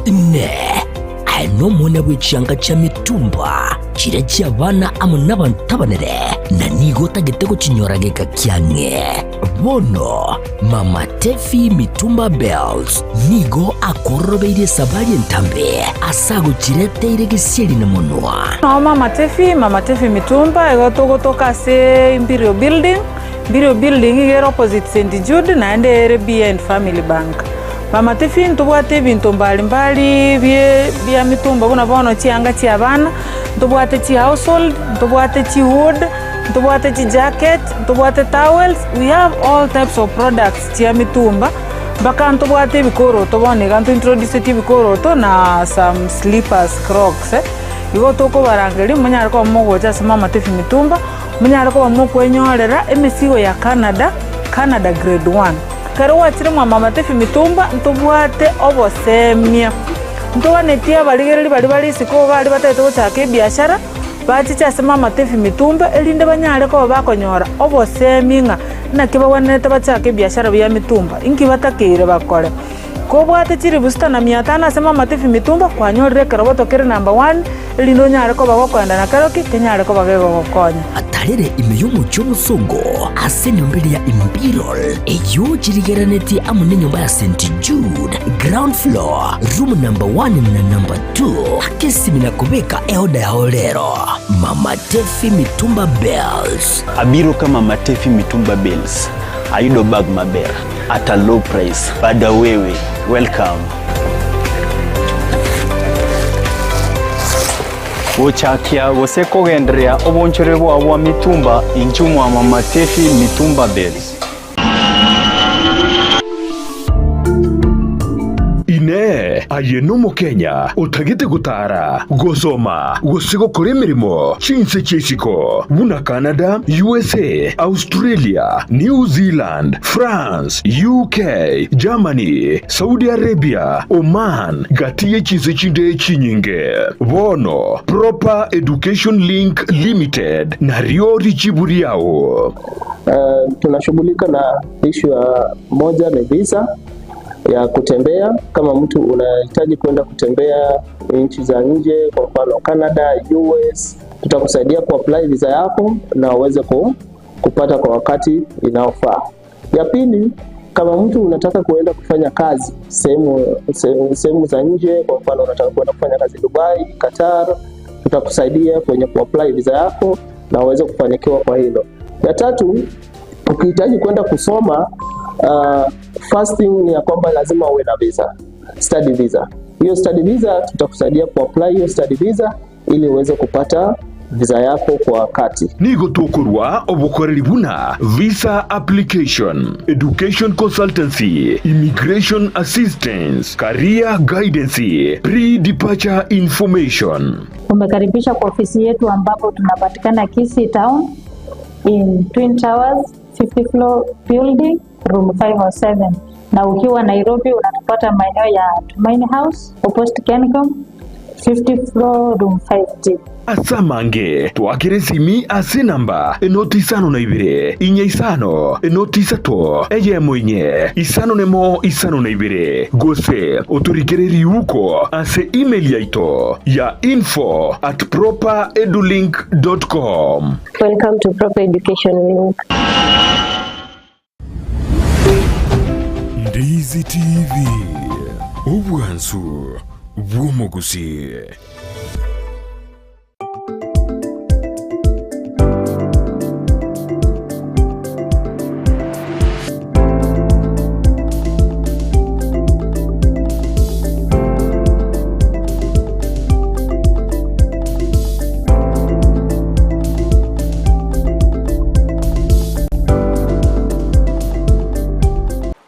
Inee! Aye nomwana bwe chianga chia mitumba, chiria chi'abana amo nabanto abanene, na nigo otagete gochinyora geka kiang'e? Bono Mama Tefi Mitumba Bells nigo akororobeirie esabari entambe ase agochireteire gesieri na monwa. Nao Mama Tefi, Mama Tefi Mitumba, igo togotoka ase Imperial Building, Imperial Building iga ere opposite St Jude naende ere behind Family Bank. Mama Tefi ntobwate ebinto mbali mbali bie bia mitumba buna bono chianga chia abana, ntobwate chihousehold, ntobwate chihood, ntobwate chijacket, ntobwate towels, we have all types of products chia mitumba, mpaka ntobwate ebikoroto bono iga ntointroduceti ebikoroto na some slippers, crocs. Igo tokobarangeria monyare koba mogocha ase Mama Tefi Mitumba, monyare koba mokwenyorera emesigo ya Canada, Canada grade one. Ekero gwachire mwa Mama Tefi Mitumba ntobwate obosemia, ntoganetie abarigereria baria bare isiko iga aria batagete gochaka ebiashara, bachiche ase Mama Tefi Mitumba erinde banyare koba bakonyora obosemi ng'a naki bagwenerete bachake ebiashara bia mitumba, inki batakeire bakore. Kobwate chilifu sita na mia tano ase Mama Tiffy Mitumba, kwanyorire ekeroboto kere number one, erinde onyare koba gokoenda na keroki, kenyare koba gegogokonya. Atarere ime y'omochie omosongo ase enyomba eria ya Imperial, eyio chirigererenetie amo nenyomba ya St. Jude, ground floor, room number one na number two. Aka esimi na kobeka eoda yao rero. Mama Tefi Mitumba Bells. Abiro ka Mama Tefi Mitumba Bells. Ayudo bag maber at a low price. Bada wewe, welcome. Gochakia gose kogendereria obonchore bwao bwa mitumba inchuo mwa Mama Tefi Mitumba Bales. Inee! Aye n'Omokenya otagete gotaara, gosoma, gose gokora emeremo chinse chi'isiko buna Canada, USA, Australia, New Zealand, France, UK, Germany, Saudi Arabia, Oman, gati ye chinse chinde chinyinge? Bono Proper Education Link Limited nario richibu riao. Tunashughulika na ishu ya moja ni visa ya kutembea. Kama mtu unahitaji kwenda kutembea nchi za nje, kwa mfano Canada, US, tutakusaidia kuapply visa yako na uweze kupata kwa wakati inaofaa. Ya pili, kama mtu unataka kuenda kufanya kazi sehemu za nje, kwa mfano unataka kuenda kufanya kazi Dubai, Qatar, tutakusaidia kwenye kuapply visa yako na uweze kufanikiwa kwa hilo. Ya tatu, ukihitaji kwenda kusoma, first thing ni ya kwamba lazima uwe na visa, study visa. Hiyo study visa tutakusaidia kuapply hiyo study visa ili uweze kupata visa yako kwa wakati. Nigo tokorwa obokoreri buna visa application, education consultancy, immigration assistance, career guidance, pre-departure information. Umekaribishwa kwa ofisi yetu ambapo tunapatikana Kisii Town in Twin Towers 50 floor building room 507, na ukiwa Nairobi unatupata maeneo ya Tumaini House opposite Kencom 50 floor room 5D. Ase amange twakere esimi ase enamba enoti isano na ibere inya isano enoti isato eyemo inye isano nemo isano na ibere gose otorikere riuko ase email yaito ya info at properedulink dot com. Welcome to Proper Education Link. Ndizi TV, obwansu bw'omogusii.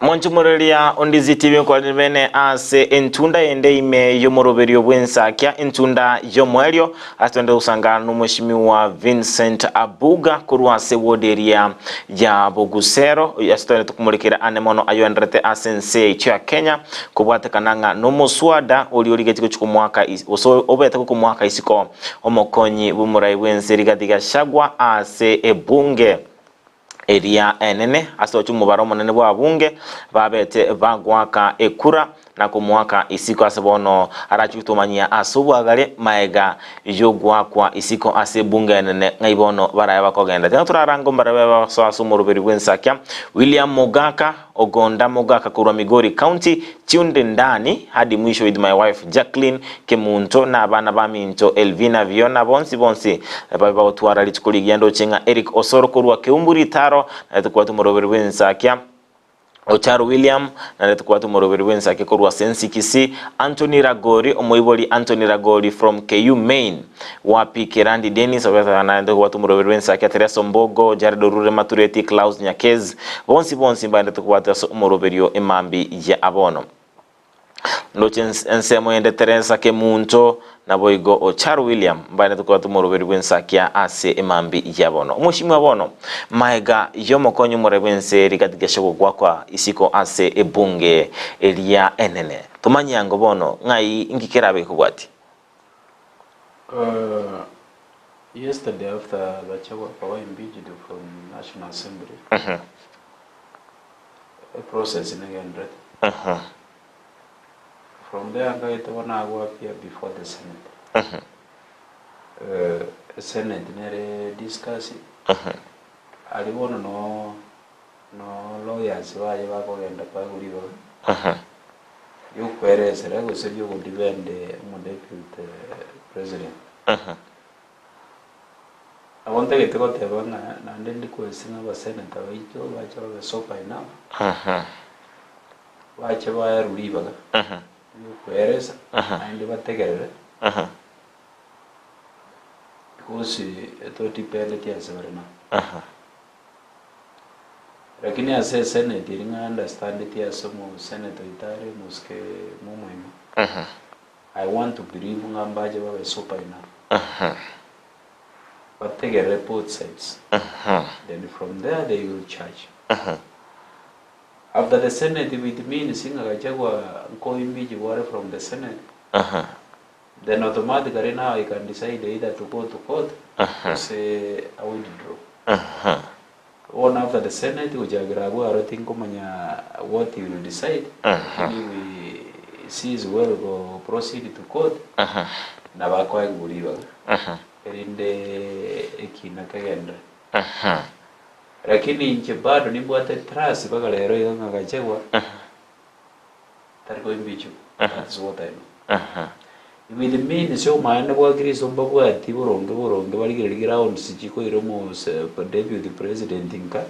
Monchimoreria ondizi TV nkorire bene ase entunda yende ime y'omoroberio bw'ensakia entunda y'omwerio ase twende gosangana n'omweshimiwa Vincent Abuga korwa ase ward area ya Bogusero ase twende tokomorekera ane mono ayoenderete ase ense yaito ya Kenya kobwatekana ng'a n'omoswada oria origetie gochia komwaka gose obete gokomwaka isiko omokonyi bw'omorai bw'ense Rigathi Gachagua ase ebunge eria enene ase ochi omobaro omonene bwa bunge babete bagwaka ekura na komwaka isiko ase bono arachi gotomanyia ase obwagare maega yogwakwa isiko ase ebunge enene ng'ai bono baraye bakogenda. Tena turarango mbarabe basoa ase omoroberi bw'ensakia William Mogaka Ogonda Mogaka korwa Migori County tunde ndani hadi mwisho with my wife Jacqueline Kemunto na abana ba minto Elvina Viona bonsi bonsi babe bagotwara rituko rigiya ndoche ng'a Eric Osoro korwa Keumburi Taro na tukwate omoroberi bw'ensakia Ocharo William na tukwate omoroberi bw'ensakia korwa Sensi Kisii Anthony Ragori omoibori Anthony Ragori from KU Main wapi Kerandi Dennis na tukwate omoroberi bw'ensakia Teresa Mbogo Jared Orure Matureti Klaus Nyakez bonsi bonsi mbande tukwate ase omoroberio emambi ya abono ndoche ensemo yende Teresa Kemunto naboigo Ocharo William mbane tukwate omoroberi bw'ensakia ase emambi ya bono omoshimi wa bono maega yomokonyo omore bw'ense Rigathi Gachagua gwakwa isiko ase ebunge eria enene tomanyango bono ng'ai nkikerabe kobwati. Yesterday after Gachagua was impeached from National Assembly, a process inagendrete. From there nkaete bono agwo appear before the senate. Senate nere discuss, aria bono no no lawyers baye bakogenda koegwa ribaga riokweresera gose riogodefend omodeputy president. Nabo ntagete goteba ng'a naende ndikuesi ng'a abasenator baito bache babe sober enough, bache baerwe ribaga riokweresa naende bategerere because etodependeti ase bare nabo. Lakini ase esenate eri ng'a understandeti ase omosenator oito are omosike momoima, I want to believe ng'a mbache babe sober enough, bategerere both sides, then from there they will judge. After the senate if it means ng'a Gachagua nkoimpeach bware from the senate, then automatically now he can decide either to go to court gose a withdraw. Bono after the senate gochakera abwo aro tinkomanya what he will decide, lakini if he sees well go proceed to court, nabo akoegwa ribaga erinde ekina kegenderere. Lakini inche bado nimbwate trust mpaka rero iga ng'a Gachagua tari koimpeachwa, that's what I know. If it means omoene bwa Kristo mbabwati boronge boronge barigereria grounds chikoira omose deputy president nka,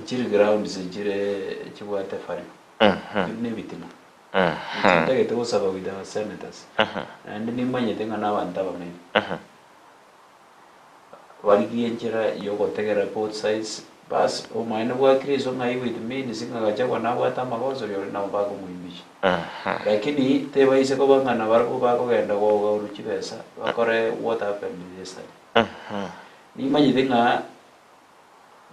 nchiri grounds chire chibwate value, chiri na ebitina. Inche ntagete gosaba with our senators, naende nimanyete ng'a na abanto abang'aini. Barigie enchera y'ogotegerera both sides, bas omoene bwa Kristo ng'a if it means ng'a Gachagua nabwate amagoso rirorio nabo bakomoimpeacha. Lakini tebaise koba ng'a nabarabwo bakogenda gogaurwa chibesa bakore what happened yesterday. Nimanyete ng'a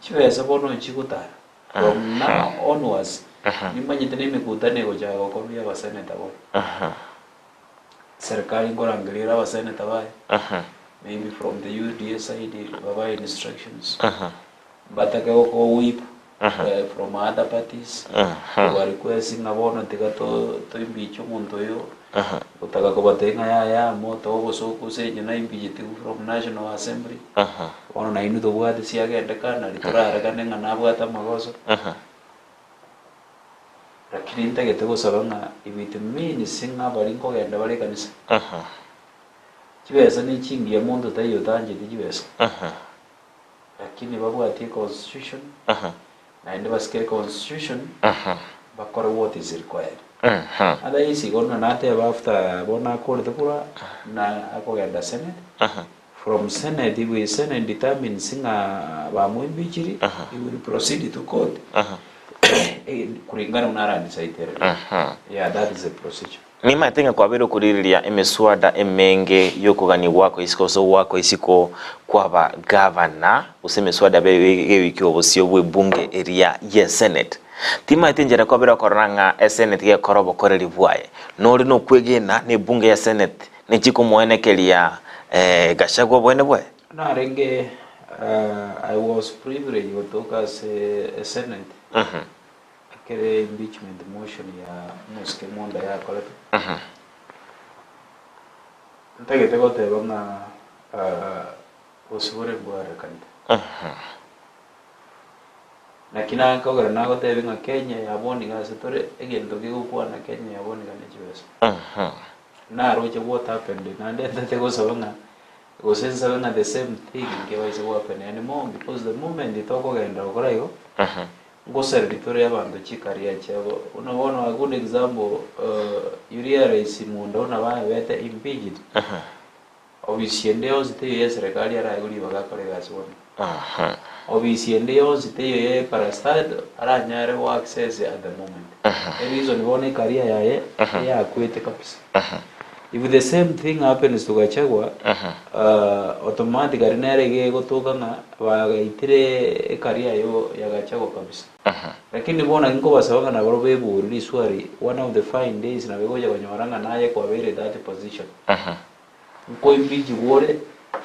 chibesa bono nchigotara from now onwards, nimanyete na emekutano egochaka gokorwa ya abaseneta bono. Serikali nkorangeria ere abaseneta baye, maybe from the UDA side babae instructions, batake goko whip from other parties, koba request ng'a bono tiga to toimpeache omonto oyo, gotaka kobatebia ng'a yaya motoe obosoku ase inche naimpeachetiwu from National Assembly, bono nainwe tobwate siagendeka nari torarekane ng'a nabwate amagoso. Lakini ntagete gosaba ng'a if it means ng'a baria nkogenda bare ekanisa, chibesa ne chingiya monto taiyo otancheti chibesa, lakini babwatie econstitution, naende basike econstitution, bakore what is required. Otherwise igo buna nateba after bono akorete kura, na akogenda senate, from senate if we senate determines ng'a bamoimpeachiri, he will proceed to court kulingana buna aradecide ere. Yeah, that is the procedure. Nimaete ng'a kwabeire okorigereria emeswada emenge y'okogania gwako isiko gose goakwa isiko kwaba gavana, gose emeswada yabeire gegoikigwa bosio bw'ebunge eria y'esenate. Timaete enchera kwabeire okorora ng'a esenate gekora obokoreri bwaye. Nore nokwegena nebunge ya senate nechi komoenekeria Gachagua oboene bwaye? Narenge I was privileged gotoka ase esenate ekere impeachment motion ya omosike Monda yakoretwe. Ntagete goteba ng'a bosibore mbwarekanete. Naki nakogera nagotebia ng'a Kenya ya bono iga ase tore, egento kegokwana Kenya ya bono iga ne chibesa. Naroche what happened naende ntete gosaba ng'a gose nsabe ng'a the same thing nkebaise gohappen anymore because the moment tokogenda gokora igo, ngosereria tore abanto chikaria chiabo. Buna bono a good example you realize Munda buna babete impeached, Obisi ende yonsi teiyo y'eserekari araegwe ribaga akore egasi bono. Obisi ende yonsi teiyo ye parastatal aranyare go access at the moment. Ereason bono ecareer yaye eyakwete kabisa. If the same thing happens to Gachagua, automatically nere iga egotoka ng'a bagaitire ecareer yo ya Gachagua kabisa. Lakini bono naki nkobasaba ng'a nabarobwo bebori riswari one of the fine days nabo egocha konyora ng'a naye kwabeire that position. Nkoimpeachigwa ore,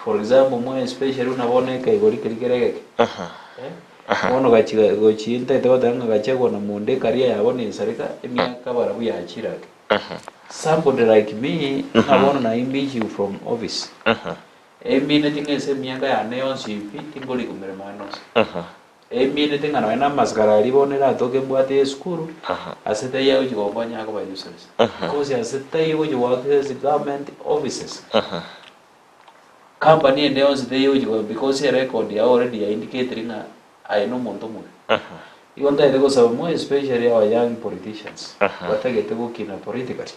for example more especially buna bono ekeigori keria kere egeke, eh. Bono gachi gochi ntaete goteba ng'a Gachagua na Munde ecareer yabo nesareka emiaka barabwo yachire ake. Somebody like me ng'a bono na impeach you from office. Emineti ng'a ase emiaka yane yonsi pi tingori komeremo ande onsi. Emineti ng'a nonya na amasikari aria bono eratoke mbwate ya esukuru ase taiyo agochi gonkonya akoba useless. Because ase taiyo ogochi go access government offices. Company ende yonsi teiyo ogochi go because erecord yao already ya indicatire ng'a aye nomonto omobe. Igo ntagete gosaba more especially our young politicians batagete gokina politically.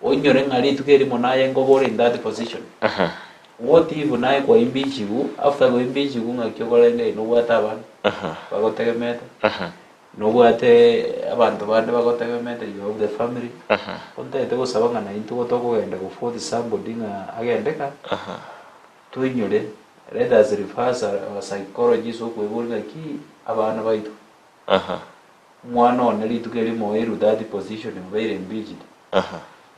Oinyore ng'a rituko erimo naye nkoba ore in that position. What if naye kwa impeachiwu, after go impeachiwu ng'aki okorenge aye nobwate abana bagotegemete, nobwate abanto bande bagotegemete, you have the family. Ontagete gosaba ng'a naintwe igo tokogenda go force somebody ng'a agende ka, toinyore, let us reverse our psychology ase okoiboria ng'aki abana baito. Omwana one rituko erimo oeirwe that position obeire impeached,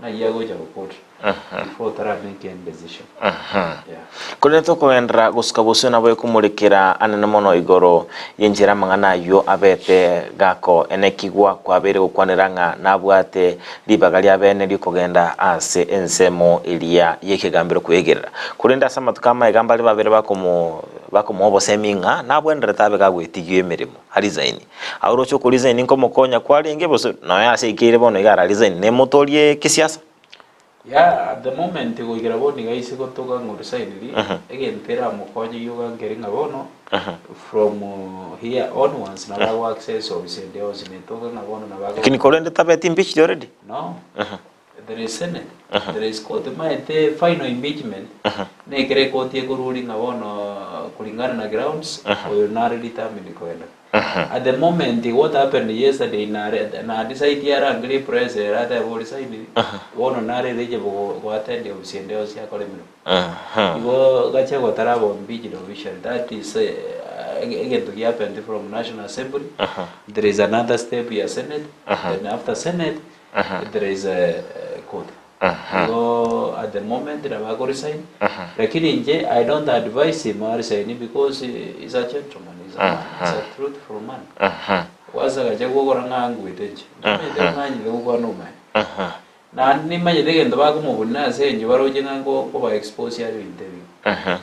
ng'ai agocha gokora before otara make any decision. Yeah. Korende tokogenderera gosuka bosio nabo ekomorekera anene mono igoro y'enchera amang'ana ayio abete gako enekigwa kwabeire gokwanera ng'a nabwate ribaga ria bene ri'okogenda ase ensemo eria y'ekegambero kwegerera. Korende ase amatuko amaega mbare babere bakomo bakomoa obosemi ng'a nabwenerete abe gagwetigia emeremo. Arisaini. Aoroche okorisaini nkomokonya kwarenge gose nonya ase ekeire bono iga ararisaini nemotorie kisiasa. Yeah, at the moment goikera bono iga ase gotoka ng'a orisainiri, egento eramokonye gioka nkeri ng'a bono from here onwards nabo ago access office ende yonsi netoka ng'a bono nabo ago Lakini korende tabeti impeached already. No. There is senate, there is court, omanyete final impeachment nekere ekoti ekoruri ng'a bono kulingana na grounds oyo nare determined kogenda. At the moment what happened yesterday nare na decide arangerie press ere atebe orisainiri bono nare eligible go go attend ofisi ende yonsi akore emeremo. Igo Gachagua taraba impeached officially that is egento gia happened from National Assembly, there is another step ya senate, then after senate There is a court. Igo at the moment nabo ako resign lakini inche I don't advise him a resign because he's a gentleman, he's a man, he's a truthful man. Kwanza agacha gokora ng'a angwete inche. Nimanyete ng'a anyete gokwana omaene. Naende nimanyete egento bakomobuna ase eng'encho baroche ng'a nko nkoba expose are ebinto ebi.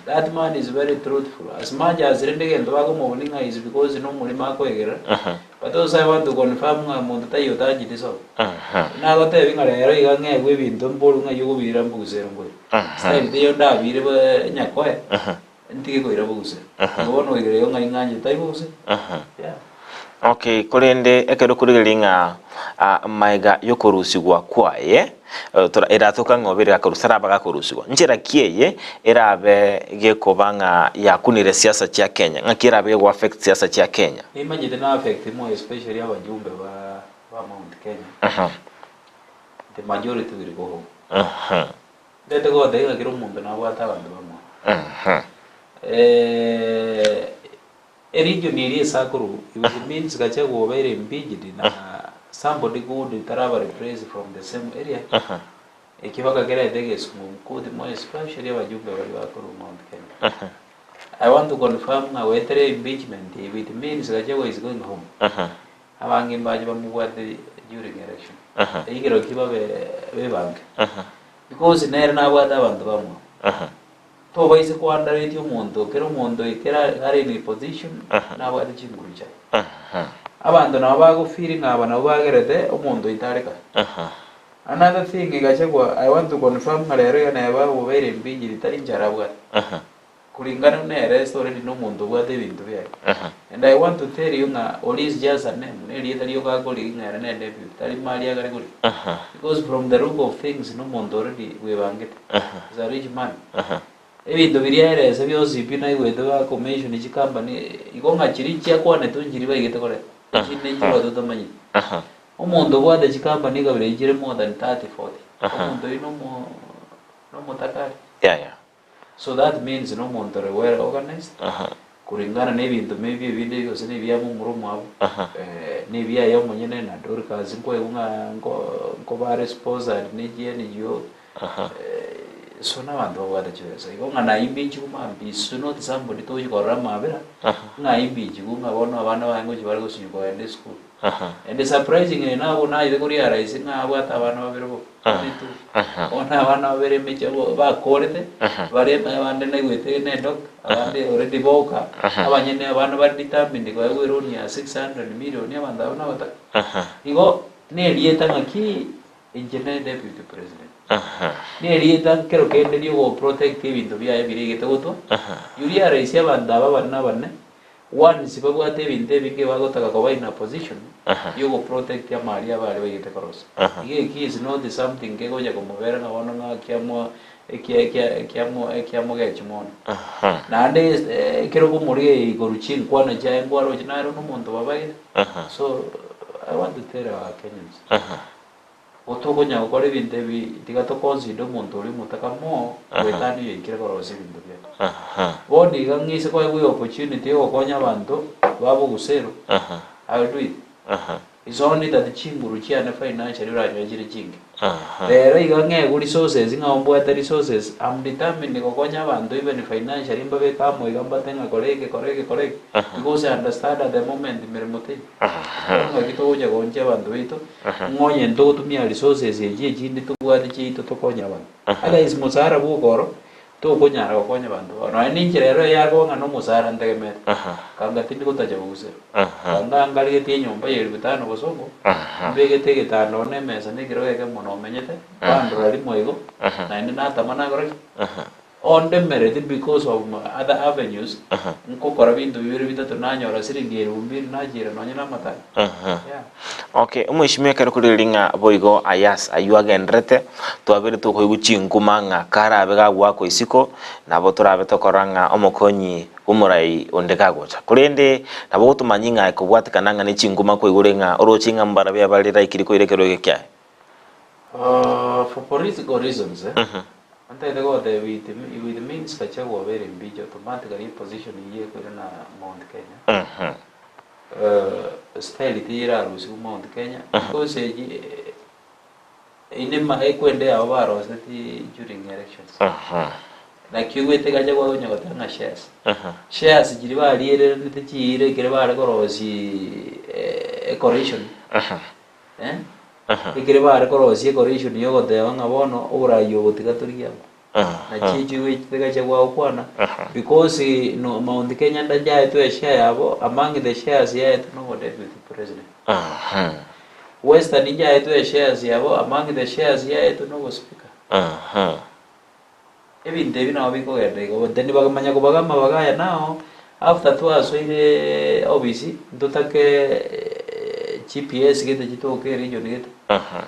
That man is very truthful. As much as rende egento bakomobuni ng'a is because nomorimo akoegerera, But also I want to confirm ng'a monto taiyo otancheti sobo. Nagotebi ng'a rero iga ng'egwe ebinto mborwe ng'ai okobiira mbugusere nkoire. Style teiyo ndabiire nyakoe, ntige koira bogusera. Igo bono oigere igo ng'ai ng'anchete tai bogusera. Yeah. Okay, korende ekero okorigereria ng'a ah, maega yokorusigwa kwaye eh, tora- eratoka ng'a obere gakorusia araba gakorusigwa nchera ki eye erabe gekoba ng'a yakunire siasa chia Kenya ng'aki erabe gego affect siasa chia Kenya? Nimanyete na affect more especially abajumbe ba ba Mount Kenya. The majority will go home. Ndete goteba ng'a kera omonto nabwate abanto bamwabo. Eregion eria esakorwa which means Gachagua obeire impeached na somebody good taraba replaced from the same area. Ekio bakakerete egesung'unkuti more especially abajumbe baria bakorwa Mount Kenya. I want to confirm ng'a goetera impeachment eye it means Gachagua is going home. Abange mbache bamobwate during election. Ekero ki babe bebange. Because nere nabwate abanto bamwabo. Tobaisa koandaretia omonto, kera omonto ekero are in a position nabwate chinguru chiaye. Abanto nabo bagofeel ng'a aba nabo bagerete omonto oito are kare. Another thing Gachagua I want to confirm ng'a rero iga neba obobeire impeached tari nchara abwate. Kulingana buna ere ase already nomonto obwate ebinto biaye. And I want to tell you ng'a oria is just a name, nerieta rioka akorigia ng'a ere ne deputy, tari mali agare korigia. Because from the look of things nomonto already bwebangete. Is a rich man. Ebinto biria ere ase bionsi pi naigwete bakomention chicompany, igo ng'a chiria chiakwanetwe nchiria baigete koreta. Echinde nchiroo totamanyeti. Omonto obwate chicompany kabere echire chire more than 30, 40, omonto oyio nomo nomotakari. Yaya. So that means nomonto ore well organized, kulingana na ebinto maybe ebinde gose na ebia momura omwabo, na ebiaye omonyene na Dorcas nkoigwa ng'a nko nkobare sponsored ne chi NGO. So nabanto babwate chibesa igo ng'a naye imbichigu mambia is not somebody tochi korora amabera ng'a imbichigu ng'a bono abana baye ngochi bare gosinywa kogenda esukuru. And surprisingly nabo naye korealize ng'a abwate abana babere boka only two. Bono abana babere emechi abo bakorete bare abande naigwete ne doctor abande already boka abanyene abana bare determined koegwa eloan ya 600 million abanto abwo nabataka. Igo nerieta ng'aki Inche ne deputy president. Nerieta nkero kende riogoprotect ebinto biaye biria egete gotwa. You realize abanto aba abanene abanene once babwate ebinto ebinge bagotaka koba in a position yogoprotect amari abo aria baigete korosia. Iga eki is not something kegocha komobera ng'a bono ng'a kiamwa ekia ekia ekiamo ekiamogechi mono. Naende ekero okomorigia igoro chinkwana chiaye nkwaroche naro nomonto babaire. So I want to tell our Kenyans. Gotokonya gokora ebinto ebi, tiga toconsider omonto oria omotaka more goetania oyoikire korosia ebinto biaye. Bono iga ng'ise koegwa eopportunity yogokonya abanto babo ogusero, I will do it. It's only that chinguru chiane financially oranyore chire chinke. Rero iga ng'egwe resources ng'a ombwate resources, I'm determined gokonya abanto even financially mbabeke amo iga mbate ng'a kora eke kora eke kora eke, because I understand at the moment meremo teiyo. Bono ng'aki togocha goonchia abanto baito, ng'a onye ntogotumia resources echi echinde tobwate chiaito tokonye abanto. Otherwise mosara bwoka oro, tokonyara gokonya abanto bao. Nonya ninche rero eyakoba ng'a nomosara ntegemete, kanga tindi gotacha bogusero. Kanga ngarigetie enyomba ya elfu tano bosongo, mbegete egetanda oo na emesa na ekerogo ekemo nomenyete, bandora rimo igo, naende natama nakora ki? Ondemereti because of my other avenues, nkokora binto bibere bitato nanyora siringi elfu mbili nachiira nonye na amatanga. Yeah. Okay, omweshimiwa ekero korire ng'a boigo ayas aywo agenderete, twabere tokoigwa chinkuma ng'a karabe gagoakwa isiko, nabo torabe tokorora ng'a omokonyi bw'omorai onde gagocha. Korende nabo ogotomanyia ng'a ekobwatekana ng'a ne chinkuma kwaigure ng'a oroche ng'a mbarabi abare raikiri koira ekerogo eke kiaye. For political reasons, ntagete gotebia it it means Gachagua obeire impeached automatically position eyio ekoirwa na Mount Kenya. Style teiyo erarusigwe Mount Kenya because eyi ine ekwende yabo baroseti during elections. Naki oigwete Gachagua akonya goteba ng'a shares. Shares chiria bariereranete chiire ekere bare korosia ecoration. Ekere bare korosia ecoration yogoteba ng'a bono oborai obo tiga torigie amo. Nachi echio igoetete Gachagua agokwana because no Mount Kenya ndachaetwe eshare yabo among the shares yaetwe nobo deputy president. Western nchaetwe eshares yabo among the shares yaetwe nobo speaker. Ebinto ebi nabo bikogenda igo, then bakamanya kobaga amabaga aya nao, after twasoire office, ntotake GPS gete chitoke eregion gete,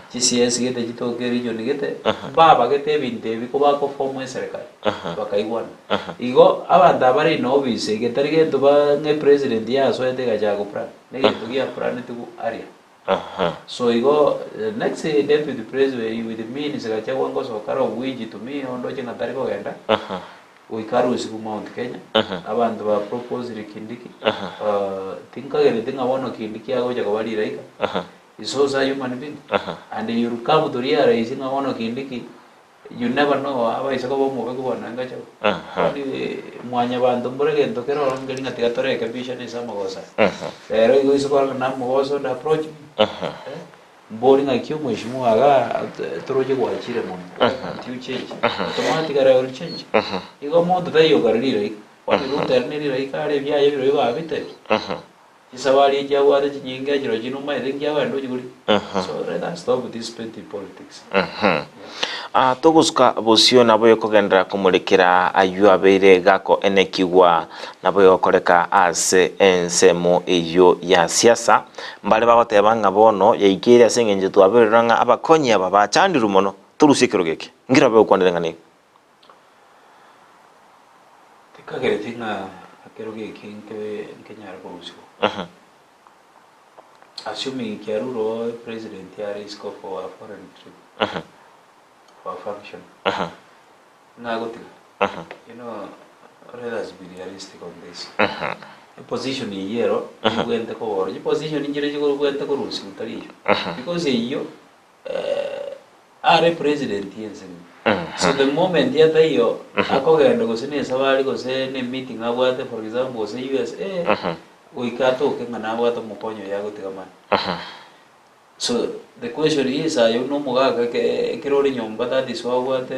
chi CS gete chitoke eregion gete, mbabagete ebinto ebi ko bakoform eserekari, bakaigwana. Igo, abanto aba bare in office, getari gento ba ng'a epresident yasoete egachaka koplan, negento giaplanetigwe aria. So igo the next deputy president with means Gachagua ngosoka are obwiji to me ondoche ng'a tari kogenda goika arusigwe Mount Kenya abanto ba proposire Kindiki tinkagereti ng'a bono Kindiki agocha koba riraika is also a human being and you will come to realize ng'a bono Kindiki You never know abaise koba omobe kobua nonya Gachagua. Kwani mwanyabanto mbore gento kere ororo nkeri ng'a tiga torekebishane ase amagoso aya. Rero igo ase kwarora ng'a namogoso onde approach me. Eh, mbori ng'aki omweshimiwa igaa toroche gwachire mono. Why can't you change? Automatically I will change. Igo omonto taiyo okare riraika. Kwani Ruto ere ne riraika are ebiaye birobio babitebia. Chisabari echi abwate chinyinge chirochio nomaete nki agenda ochikoria. So let us stop this petty politics. Ah, togosuka bosio nabo ekogenderera komorekera ayio abeire gakoenekigwa nabo egokoreka ase ensemo eyio ya siasa. Mbare bagoteba ng'a bono yaikeire ase eng'encho twabererwa ng'a abakonyi aba bachandirwe mono torusie ekerogo eke. Nki rabe gokwanera ng'a nigo? Tikagereti ng'a ekerogo eke nke nkenyare korusigwa. Assuming kiarure oo president are isiko for a foreign trip, for a function, ng'a agotiga. You know, let us be realistic on this. Eposition eyio ero, ebwenerete koba oro. Chiposition nchire chigobwenerete korusigwa tari eyio. Because eyio, are president yense engima. So the moment ataiyo akogenda gose na esabari gose na emeeting abwate for example gose USA, goika atoke ng'a nabwate omokonyi oye agotiga mani. So the question is aye buna omogaka eke ekero ore nyomba that is why obwate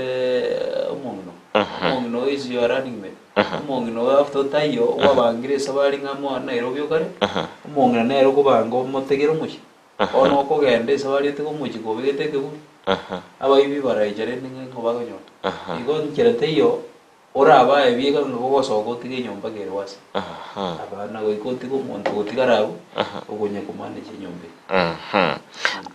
omong'ina oo. Omong'ina oo is your running mate. Omong'ina oo after otaiyo gwabangire esabari ng'a moa Nairobi okare, omong'ina nere okobanga omotegere omochie. Bono okogenda esabari otige omochie kobegete ekeburi, abaibi baraicha rende ng'a nigo bakonyora. Igo nchera teiyo orabae bieka ng'a gogosoka otige enyomba kere wase. Abana goika otige omonto ogotigara abwo, okonya komanage enyomba eye.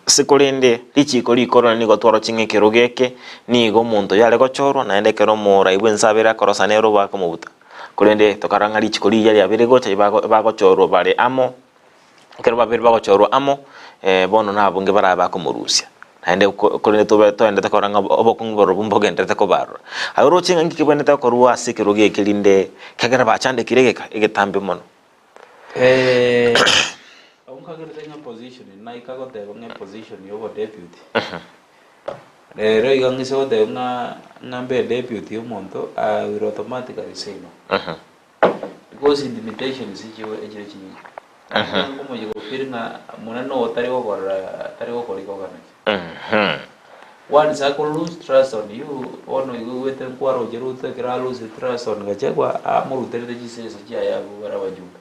Ase korende richiiko rikoro nigo twaroche ng'a ekerogo eke nigo omonto oyio are gochorwa, naende ekero omorai bw'ense abeire akorosa nere obakomobuta. Korende tokarora ng'a richiiko riria riabeire gocha bagochorwa bare amo. Ekero babere bagochorwa amo, bono nabonge barabe bakomorusia. Naende korende tobe toendete korora ng'a obokong'u borobwo mbogenderete kobarora. Aye oroche ng'a inki kebwenerete gokorwa ase ekerogo eke rinde ekiagera bachandekire egeka egetambe mono? Abwo nkagerete ng'a position naika goteba ng'a eposition ya obodeputy, rero iga ng'ise goteba ng'a ng'a mbe deputy omonto, I will automatically say no. Because intimidations chiwe echire chinyinge. Naende nkomochia gofeel ng'a muna noyo tari gokorora tari gokora ikogana. Once ako lose trust on you, bono igo oigwete nkwaroche Ruto ekero a lose trust on Gachagua, amoruterete chisese chiaye abwo bare abajumbe.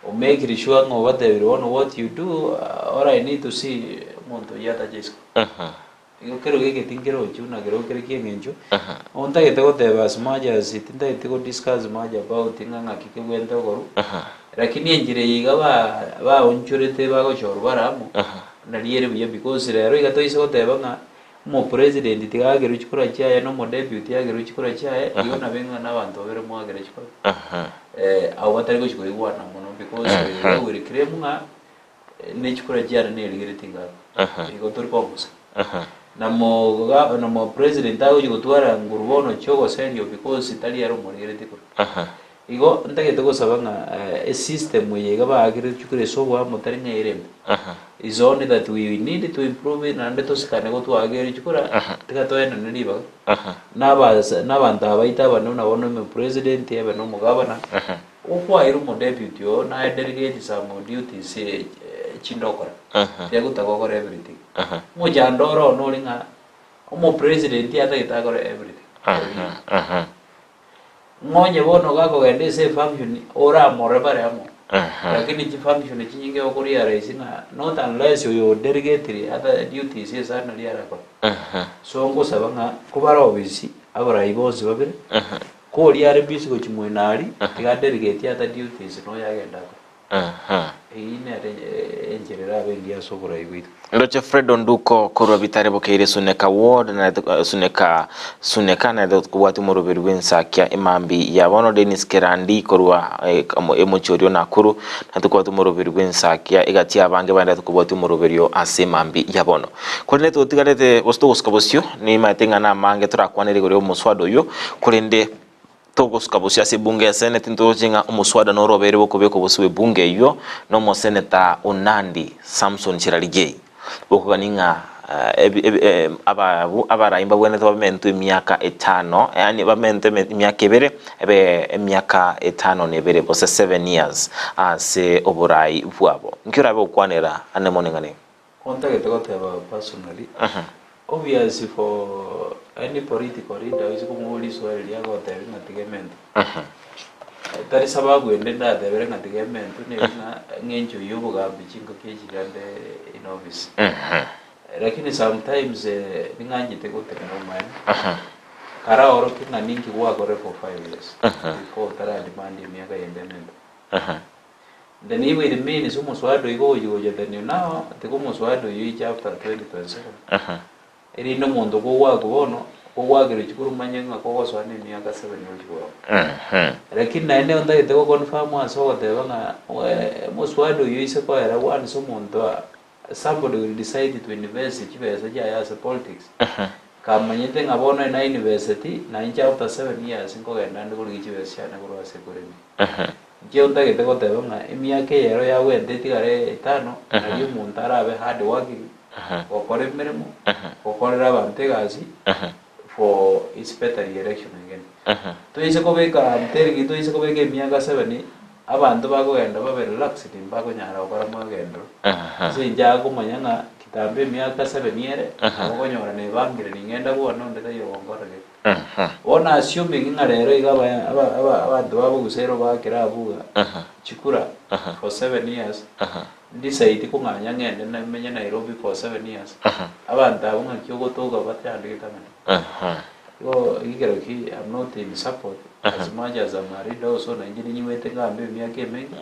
Omekire sure ng'a obatebirie bono what you do, all I need to see omonto oyio atache isiko. Igo kero geke tinkerochio na kero kere ki'eng'encho, ntagete goteba as much as tintagete go discuss much about ng'a ng'aki kebwenerete gokorwa, lakini enchera eye iga ba baonchorete bagochorwa bare amo, nari ere buya because rero iga toise goteba ng'a omopresident tiga akerwe chikura chiaye na omodeputy akerwe chikura chiaye, igo nabe ng'a na abanto babere moakere chikura. Abwo batari gochi koigwana mono because oyo will claim ng'a ne chikura chiane nerigeretie ngaka, igo tori komusa. Na moga na mo president agochia gotwara nguru bono chiogoserio because tari ere omorigeretie kura. Igo ntagete gosaba ng'a esystem eye iga baakire chikura ase oboamo tari ng'a ere embe. Is only that we need to improve it naende tosikane gotwaakire chikura tiga toenane ribaga. Na abasa na abanto aba baito abane buna bono omopresident ebe na omogavana. Okwaire omodeputy oo naye delegate some duties chinde okore. Tiagotaka okore everything. Omochando ore oo nore ng'a omopresident atagete akore everything. Ng'a onye bono gakogenda ase efunction oramorore bare amo. Lakini chifunction chinyinge okorealise ng'a not unless oyo odelegetire other duties ase nari arakore. So ngosaba ng'a kobare obisi abarai bonsi babere. Koria are busy gochia moino aria, tiga adelegate other duties noyo agende akore. Eyio nere enchera erabe engiya ase oborai bwaito. Ndoche Fred Onduko korwa Bitare Bokeire Suneka Ward na Suneka Suneka naete kobwatia omoroberi bw'ensakia emambi ya bono Dennis Kerandi korwa emochie oria o Nakuru naete kobwatia omoroberi bw'ensakia egati abange baendete kobwatia omoroberi oo ase emambi ya bono. Korende totigarete gose togosuka bosio, nimaete ng'a namange torakwanere igoro y'omoswada oyio, korende togosuka bosio ase ebunge ya Senate ntoroche ng'a omoswada noro obeire bokobekwa bosio bw'ebunge eyio nomoseneta o Nandi Samson Cherargei. Bokogania ng'a ababu abarai mbabwenerete bamentwe emiaka etano yaani bamentwe emiaka ebere ebe emiaka etano na ebere gose seven years ase oborai bwabo. Nki orabe gokwanera ande mono eng'ana eye? Kontagete goteba personally, obvious for any political leader oise komoboria riswali riria agotebia ng'a tiga emento. Tari sababu ende ndatebere ng'a tiga emento neri ng'a eng'encho ya obogambi chingaki echi rende in office. Lakini sometimes ning'anchete gotenena omoene, karaorokie ng'a ninki gwakorire for 5 years before otara demand emiaka yende emento. Then if it means omoswada oyo igo ogochi gocha then you now tiga omoswada oyio oiche after 2027 erinde omonto kogwakwa bono kogwakerwa chikura omanye ng'a kogosoa na emiaka seven ochi koama. Lakini naende ntagete go confirm ase ogoteba ng'a omoswada oyio oise koera once omonto somebody will decide to invest chibesa chiaye ase politics kamanyete ng'a bono na investeti na inche after 7 years nkogenda nde korigia chibesa chiane korwa ase ekoremi. Inche ntagete goteba ng'a emiaka eye ero yagwente etigare etano, nario omonto arabe hard working. Gokora emeremo, gokorera abanto egasi for his better re-election again. Toise kobeka nterigi toise kobeka emiaka seven, abanto bakogenda babe relaxed mbakonyara gokora magenderero. Ase inche akomanya ng'a kitambo emiaka seven ere, nabo okonyora nebangire ning'enda bwane onde taiyo ogonkora gete. Bono assuming ng'a rero iga aba aba aba abanto ba Bogusero bakera abwo iga, chikura for 7 years, Ndisaidi kong'anya ng'ende menye Nairobi for 7 years, abanto abwo ng'aki ogotoka batandegete ang'ana. Igo ekero ki I'm not in support as much as I'm a leader also na inche ninyigwete ngambe emiaka emenge,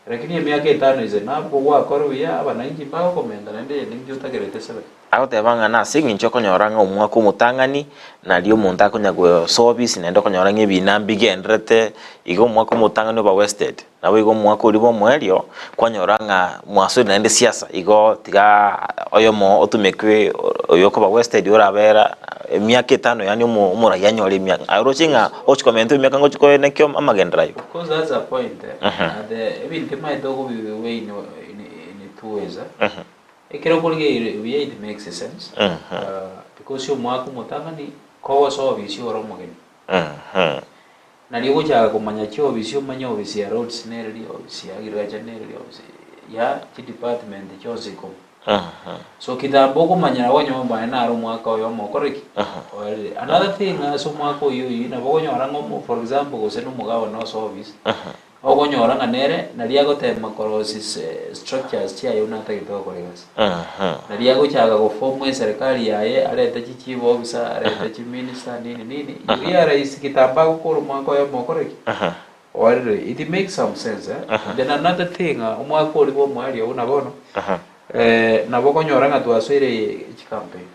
lakini emiaka etano is enough kogwakora buya abananchi mbagokomenta naende eye ninki otakerete seven. Agoteba ng'a nase engencho okonyora ng'a omwaka omotang'ani nario omonto akonya goesobisi naende okonyora ng'a ebina mbigenderete iga omwaka omotang'ani oba wasted. Naboigo omwaka oria bw'omoerio kwanyora ng'a mwasoire naende siasa igo tiga oyomo otumekwe oyokoba wasted orabera emiaka etano yaani omoraia anyore emiaka aye oroche ng'a ogochi komenta emiaka ngochi koenekio amagenderero ayio. Of course that's a point eh, and ebinto omanyete okobi weigh in two ways eh, ekero okorigereria buya it makes sense because omwaka omotang'ani kogosoa obisi ore omogeni. Nario ogochaka komanya chiofisi omanye ofisi ya roads nereri, ofisi ya agriculture nereri, ofisi ya chidepartment chionsi ikomi. So kitambo okomanya nabo onye omanye naro omwaka oyomo okore ki? Oerire. Another thing ase omwaka oyio oyio nabo okonyora ng'a omo for example gose na omogabana ase office, okonyora ng'a nere naria agotema korosia structures chiaye buna atagete gokora egasi. Naria agochaka goform eserekari yaye arete chi chief officer, arete chi minister nini nini, you realize kitambo agokora omwaka oyomo okore ki? Oerire. It makes some sense eh. Then another thing omwaka oria bwa omoerio buna bono, nabo okonyora ng'a twasoire chicampaign.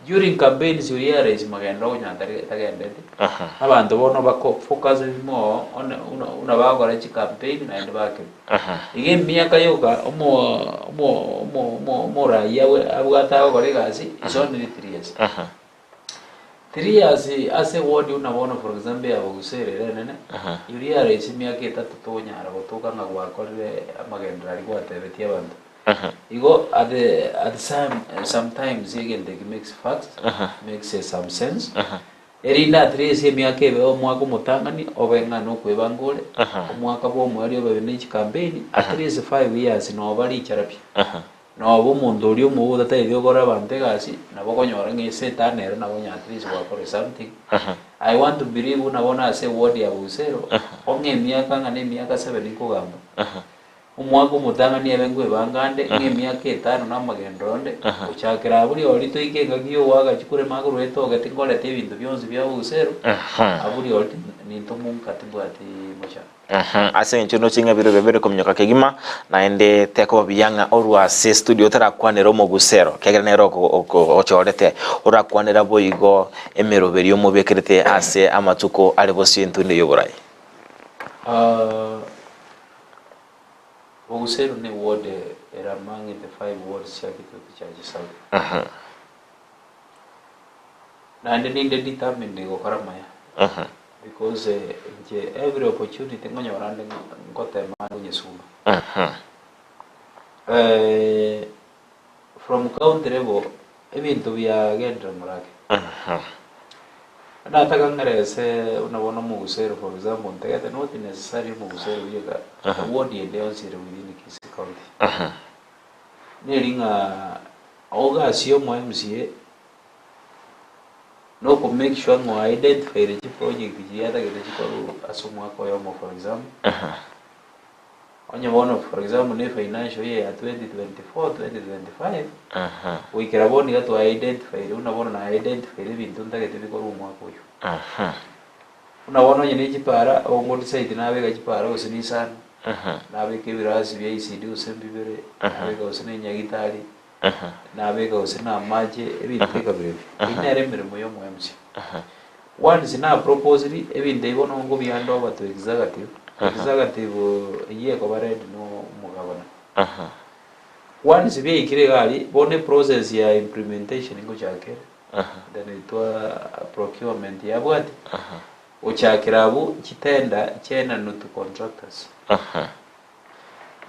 During campaigns you realize magendo okonyora tari tagendeti, abanto bono bako focus more on buna buna bagokora chicampaign naende bakire. Iga emiaka yoka omo omo omo omo omoraia abwe abwate agokora egasi is only 3 years. 3 years ase eward buna bono for example ya Bogusa ere ere enene, you realize emiaka etato tonyara gotoka ng'a gwakorire amagenderero aria gwatebetie abanto. Igo at the at some sometimes egento eke makes facts, makes some sense, erinde at least emiaka ebe omwaka omotang'ani obe ng'a nokwebanga ore, omwaka bwa omoerio obe ne chicampaign, at least 5 years noba richara pi. Noba omonto oria omobe otatagete gokora abanto egasi, nabo okonyora ng'a esetani ere nabo onye at least gwakora something. I want to believe buna bono ase eward ya Bosero, ong'e emiaka ng'a na emiaka seven nkogamba, omwaka omotang'ani ebe nkoebanga ande, ng'a emiaka etano na amagenderero onde, gochakera abwo rirorio toike engaki ya ogoaka chikurema akorwa etoke tinkoreti ebinto bionsi bia Bosero, abwo rirorio nintomonka timbwati mochando. Ase eng'encho ndoche ng'a ebiro biabeire kominyoka kegima, naende tekoba buya ng'a orwe ase studio otarakwanera omogusero, ekiagera nere ogochorete, orakwanera boigo emeroberio omobekerete ase amatuko are bosio entunde y'oborai. Bogusero ne ward ere among the five wards chia Kitutu Church South. Naende ninde determined gokora amaya because inche every opportunity nkonyora nde ngotema konyesuma. From county level ebinto biagendire morake. Nataka ng'erese buna bono omogusero for example ntagete not necessarily omogusero bieka, eward ende yonsi ere within Kisii county. Neri ng'a ogasi ya omo MCA noko make sure ng'a oidentifyire chiproject chiria atagete chikorwe ase omwaka oyomo for example, onye bono for example na efinancial year ya 2024, 2025, goikera bono iga twaidentifyire buna bono naidentifyire ebinto ntagete bikorwe omwaka oyio. Buna bono onye ne chipara, ogo decide nabeka chipara gose na isano, nabeka ebirasi bia ECD gose mbibere, nabeka gose na enyagitari, nabeka gose na amache, ebinto ekabira ebi. Eyio nere emeremo ya omo MCA. Once na proposiri, ebinto ebi bono nkobihandover over to executive, executive eyio ekoba led na omogabana. Once biaikire iga aria, bono eprocess ya implementation ngochaka ere, then etwa procurement yabwati, gochakera abwo chitender chiaenanwa to contractors.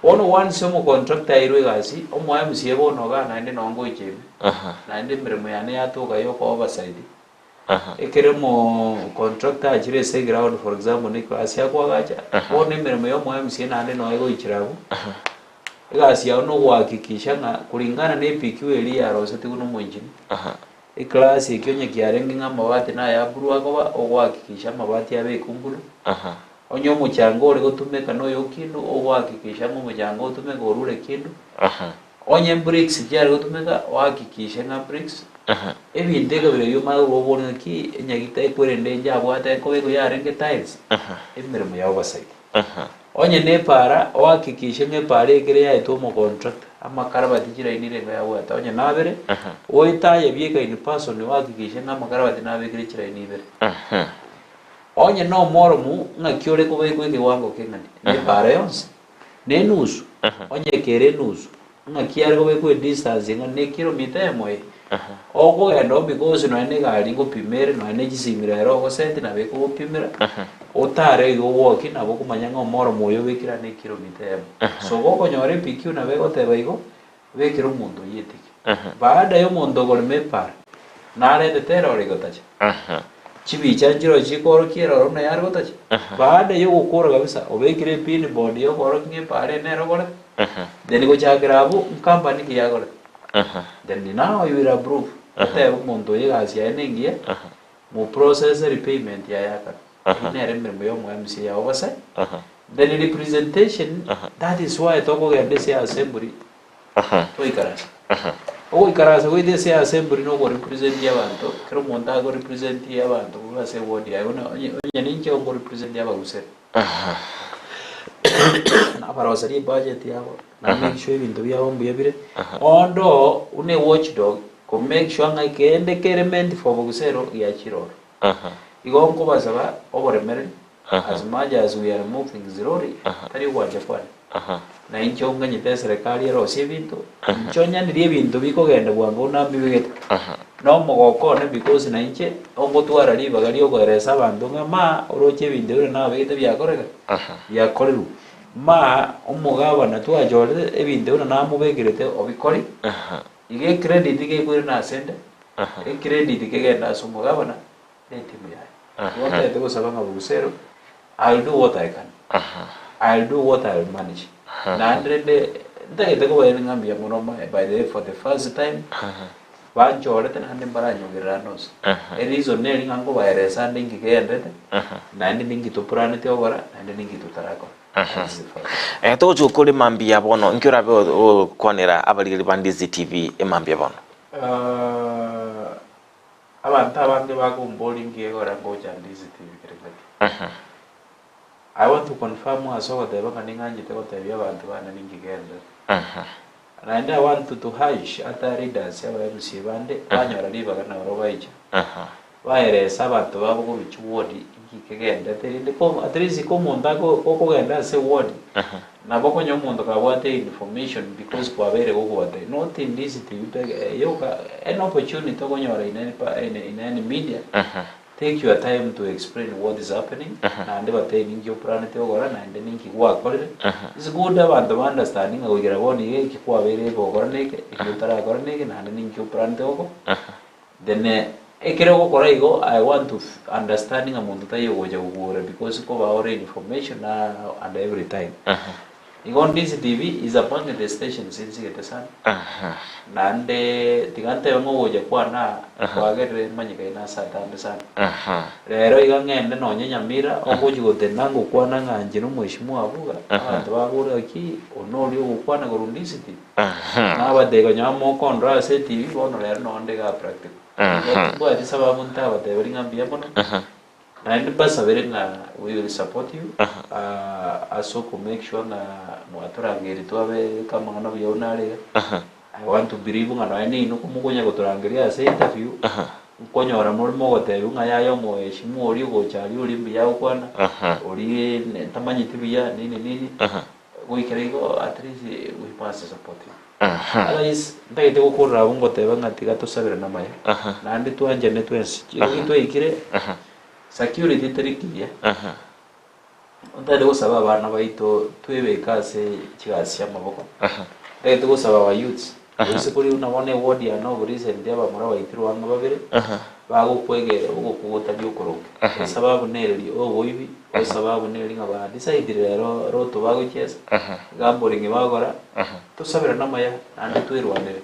Bono once omocontractor airwe egasi, omo MCA bono igaa naende noo ngoicha ime, naende emeremo yane yatoka ya oko oversight, ekero omocontractor achire ase eground for example ne eclass akoagacha, bono emeremo ya omo MCA naende noo egoichera abwo, egasi yao na ogohakikisha ng'a kulingana na ePQ eria yarosetigwe na omoengineer, eclass ekio onye kiarenge ng'a amabati naye aburwe akoba, ogohakikisha amabati abekwe mburu. Onye omochanga ore gotumeka noyo kindu, ogohakikisha ng'a omochanga otumeka orure kindu. Onye bricks chiare gotumeka, ohakikishe ng'a bricks. Ebinto ekabira ebio omanye korwa obore ng'aki enyagita ekwerende inche abwate ekobekwa yarenge tiles, emeremo ya oversight. Onye ne epaara, ohakikishe ng'a epaara ekere yaetwe omocontractor, amakarabati chiraini renge yabwate, onye nabere, oete ayebieka in person ohakikishe ng'a amakarabati nabekire chiraini ibere. Onye nomoromu, ng'aki ore kobekwa ekewango keng'ani nepaara yonsi? Nenusu? Onye kere enusu, ng'aki are kobekwa edistance eng'ani nekilomita eyemo eye? Okogenda omikosi nonya negari ngopima ere nonya ne chisimi rero ogoseti nabo ekogopimera, otare igo ogwokie nabo okomanya ng'a omoromu oyo obekire aa nekilomita eyemo. So gokonyora ePQ nabo egoteba igo, bekera omonto oyio etike. Baada ya omonto okorema epaara, narentete eroro egotacha. Chibicha nchiroo chikoorokia eroro buna yare gotacha. Baada ya ogokora kabisa, obekire epin board ya okoorokia ng'a epaara eye nere ogorete. Then gochakera abwo, nkampani ki yagorete. Then now you will approve. Otebe omonto oyo egasi yaye nengiya, moprocess repayment yaye akare. Eyio nere emeremo ya omo MCA ya oversight. Then representation, that is why tokogenda ase assembly twaikaransa. Ogoikaransa goita ase assembly na okorepresent abanto, kera omonto akorepresent abanto korwa ase eward yaye buna onye onye ninche nkorepresent abagusere. Nabaroseria ebudget yabo, na make sure ebinto biabo mbuya bire, onde oo buna ewatchdog, ko make sure ng'a kende kere meant for bogusero giachire ororo. Igo nkobasaba oboremereri, as much as we are moving slowly, tari ogwancha kwane. Na inche onganyete eserekari erosie ebinto, inche onyanirie ebinto bikogenda bwango buna mbibegete. Na omogoko one because na inche ongotwara ribaga riokoeresa abanto ng'a ma oroche ebinto bire nabegete biakoreka biakorerwe. Ma omogabana twachorete ebinto buna namobekerete obikori, Iga ecredit gekoirana asende, ecredit kegende ase omogabana na etimu yaye. Igo ntagete gosaba ng'a Bogusero, I will do what I can. I will do what I will manage. Naende rende ntagete kobaeria ng'a mbuya mono my by the way for the first time, banchorete naende mbaranyogerera ande onsi. Ereason neri ng'a nkobaeresa ande inki kegenderete, naende ninki toplaneti gokora, naende ninki totarakora. Eh, togochia gokora emambia bono, inki orabe ogokwanera abarigeri ba Ndizi TV emambia bono? Ah, abanto abange bakomboria nki egora ngocha Ndizi TV kere ngaki. I want to confirm ase ogoteba ng'a ning'anchete gotebia abanto bane ninki genderete. Naende I want to urge other leaders aba MCA bande banyora ribaga nabo baicha. Baerese abanto babo korwa chiward inki kegenderete erinde ko at least ko omonto ako okogenda ase eward nabo okonya omonto kabwate information because kwabeire gokobatebia not in this TV peke yoka any opportunity okonyora in any pa in in any media take your time to explain what is happening naende batebie ninki oplanete gokora naende ninki gwakorire it's good abanto ba understand ng'a goikera bono iga eki kwabeire gokora neke eki otarakora neke naende ninki oplanete gokora. Then ekero ogokora igo I want to understand ng'a monto taiyo ogocha gokogora because nkoba ore information na and every time. Igo Ndizi TV is among the stations nsigete sana naende tiga ntebe ng'a ogocha kwane aa kwagerire manyekaine ase atambe sana. Rero iga ng'ende nonye Nyamira ogochi gotenda ngokwana ng'a inche na omweshimiwa Abuga abanto babore gaki one oria ogokwana korwa Ndizi TV. Nabatebia konya mokondora ase etibi, bono rero noo nde igaa practical. Igo timbwati sababu ntabateberie ng'a mbuya mono, naende mbasabere ng'a we will support you ase oko make sure ng'a mwatorangeiri twabe amang'ana buya buna are iga. I want to believe ng'a nonya ninwe komokonya gotorangeria ase interview, nkonyora more mogotebiwa ng'a yaya omoheshimu oria ogocha aria oria mbuya agokwana, oria ntamanyeti buya nini nini. Goikera igo at least we must support him. Otherwise ntagete gokorera abwo ngoteba ng'a tiga tosabirane amaya naende twanchane twensi. Chingaki twaikire security teri kiya. Ntagete gosaba abana baito twebeke ase chigasi chi'amaboko. Ntagete gosaba aba youths, gose kori buna bono eward yane of recent abamura baitirwe ang'e babere, bagokwegera ogokwa gotari okoronge. Esababu nereri oboibi, esababu neri ng'a ba decide rero roto bagochiesa, gambling bagora, tosaberane amaya naende twerwanere.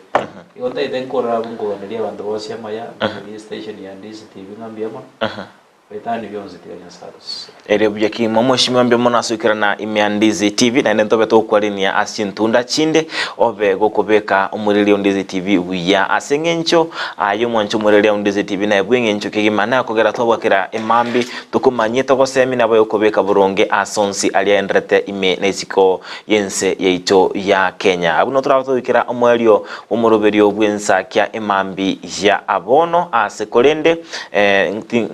Igo ntagete nkorora abwo nkoganeria abanto bonsi amaya, nkoganeria estation ya Ndizi TV ng'a mbuya mono. Goetania bionsi tiga Nyasae atosesenie. Erio buya kegima omweshimiwa mbuya mono ase goikerana ime ya Ndizi TV naende ntobe togokwarenia ase chintunda chinde obe gokobeka omoreri o Ndizi TV buya ase eng'encho aye omwanchi omoreri o Ndizi TV naye bw'eng'encho kegima naye okogera twabwakera emambi tokomanyie togosemi nabo okobeka boronge ase onsi aria aenderete ime na isiko y'ense yaito ya Kenya. Abwo noo torabe togoikera omoerio bw'omoroberio bw'ensakia emambi ya abono ase korende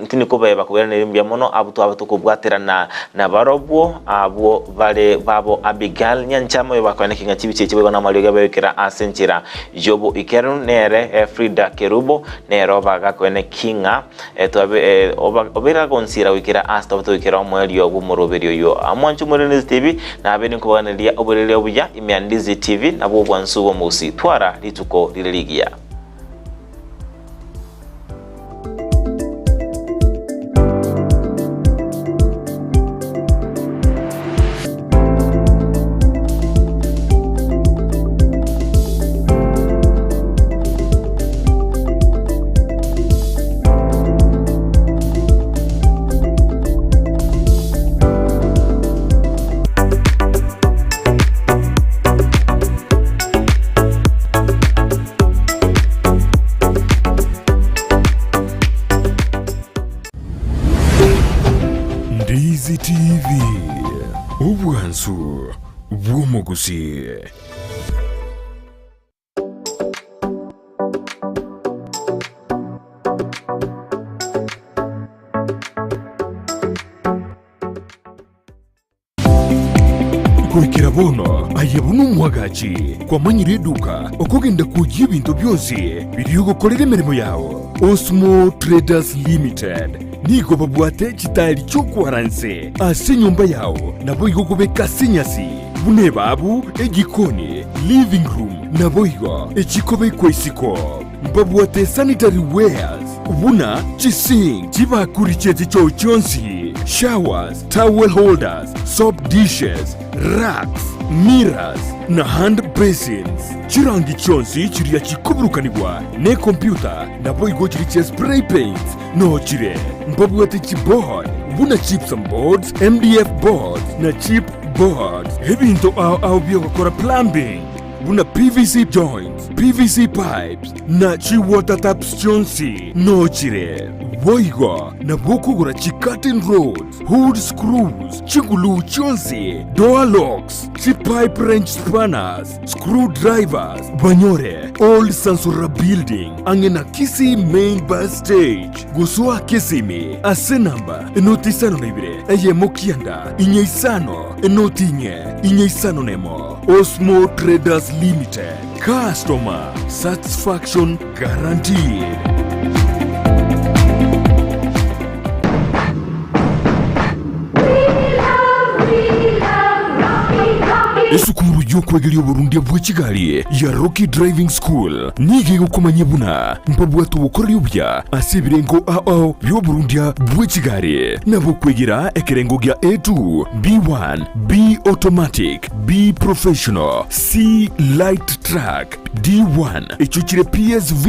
Ntindi kobeba koiraneria mbuya mono abwo twaba tokobwaterana nabarobwo, abwo bare babo Abigail Nyanchama oyo bakoeneki ng'a chibicha echi boigo namariogi abeekera ase enchera y'oboikeranu, nere Frida Kerubo nere obagakoeneki ng'a twabe obeire agonsira goikera ase twabe togoikera omoerio bw'omoroberio oyio. Mwanche omorero Ndizi TV, nabe ninkobaganeria oborere obuya ime ya Ndizi TV, nabwo obwansu bw'omogusii. Twara rituko rire rigiya. Ndizi TV, obwansu bw'omogusii. Goikera bono aye buna omwagachi kwamanyire eduka okogenda kwoyia ebinto bionsi biria ogokorera emeremo yao. Osmo Traders Limited nigo babwate chitaeri chi'okwara nse ase enyomba yao naboigo okobeka ase enyasi buna ebabu, ejikoni, living room naboigo echikobekwa isiko. Mbabwate sanitary wares buna chisink, chibakuri chie chichoo chionsi, showers, towel holders, soap dishes, racks, mirrors, na hand basins. Chirangi chionsi chiria chikoburukanigwa nekompyuta naboigo chiria chia spray paints noo chire. Mbabwate chiboard buna gypsum boards, MDF boards na chip boards. Ebinto ao ao biogokora plumbing. buna PVC joints, PVC pipes, na chi water taps chionsi nochire. Boigo nabo okogora chi curtain rods, hood screws, chiguluu chionsi, door locks, chi pipe wrench spanners, screw drivers, banyore Old Sansora Building ang'e na Kisii Main Bus Stage. Gosoa Kisimi ase namba enoti isano na ibere eyemo kianda inye isano enoti inye inye isano nemo. Osmo Traders Limited, Customer Satisfaction Guaranteed. Esukuru y'okwegeria oborundia bwe chigari ya Rocky Driving School nigo egokomanyia buna mbabwate obokoreri obuya ase ebirengo ao ao bi'oborundia bwe chigari, nabo okwegera ekerengo gia A2, B1, B automatic, B professional, C light truck, D1 echio chire PSV,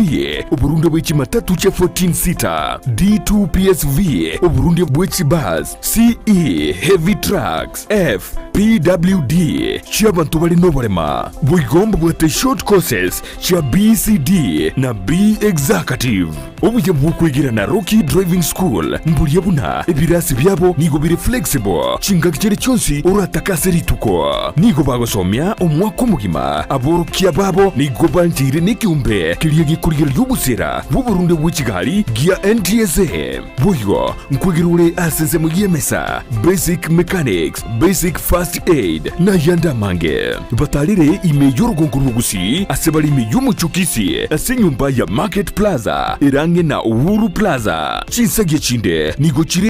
oborundia bwe chimatatu chia 14 seater, D2 PSV, oborundia bwe chibus, CE heavy trucks, F PWD chi'abanto bare noborema. Boigo mbabwate short courses chia BCD na B Executive. Obuya bw'okwegera na Rocky Driving School mboria buna ebirasi biabo nigo bire flexible chingaki chiria chionsi oratake ase rituko. Nigo bagosomia omwaka omogima. Aborokia babo nigo bancheire nekeombe keria gekorigereria obosera bw'oborunde bwe chigari gia NTSA. Boigo nkwegera ore ase ensemo y'emesa, basic mechanics, basic first aid, na ayande amange. Batarere ime y'orogongo rw'Ogusii ase bare ime y'omochie o Kisii ase enyomba ya Market Plaza ere ang'e na Uhuru Plaza. Chinsagia chinde nigo chire.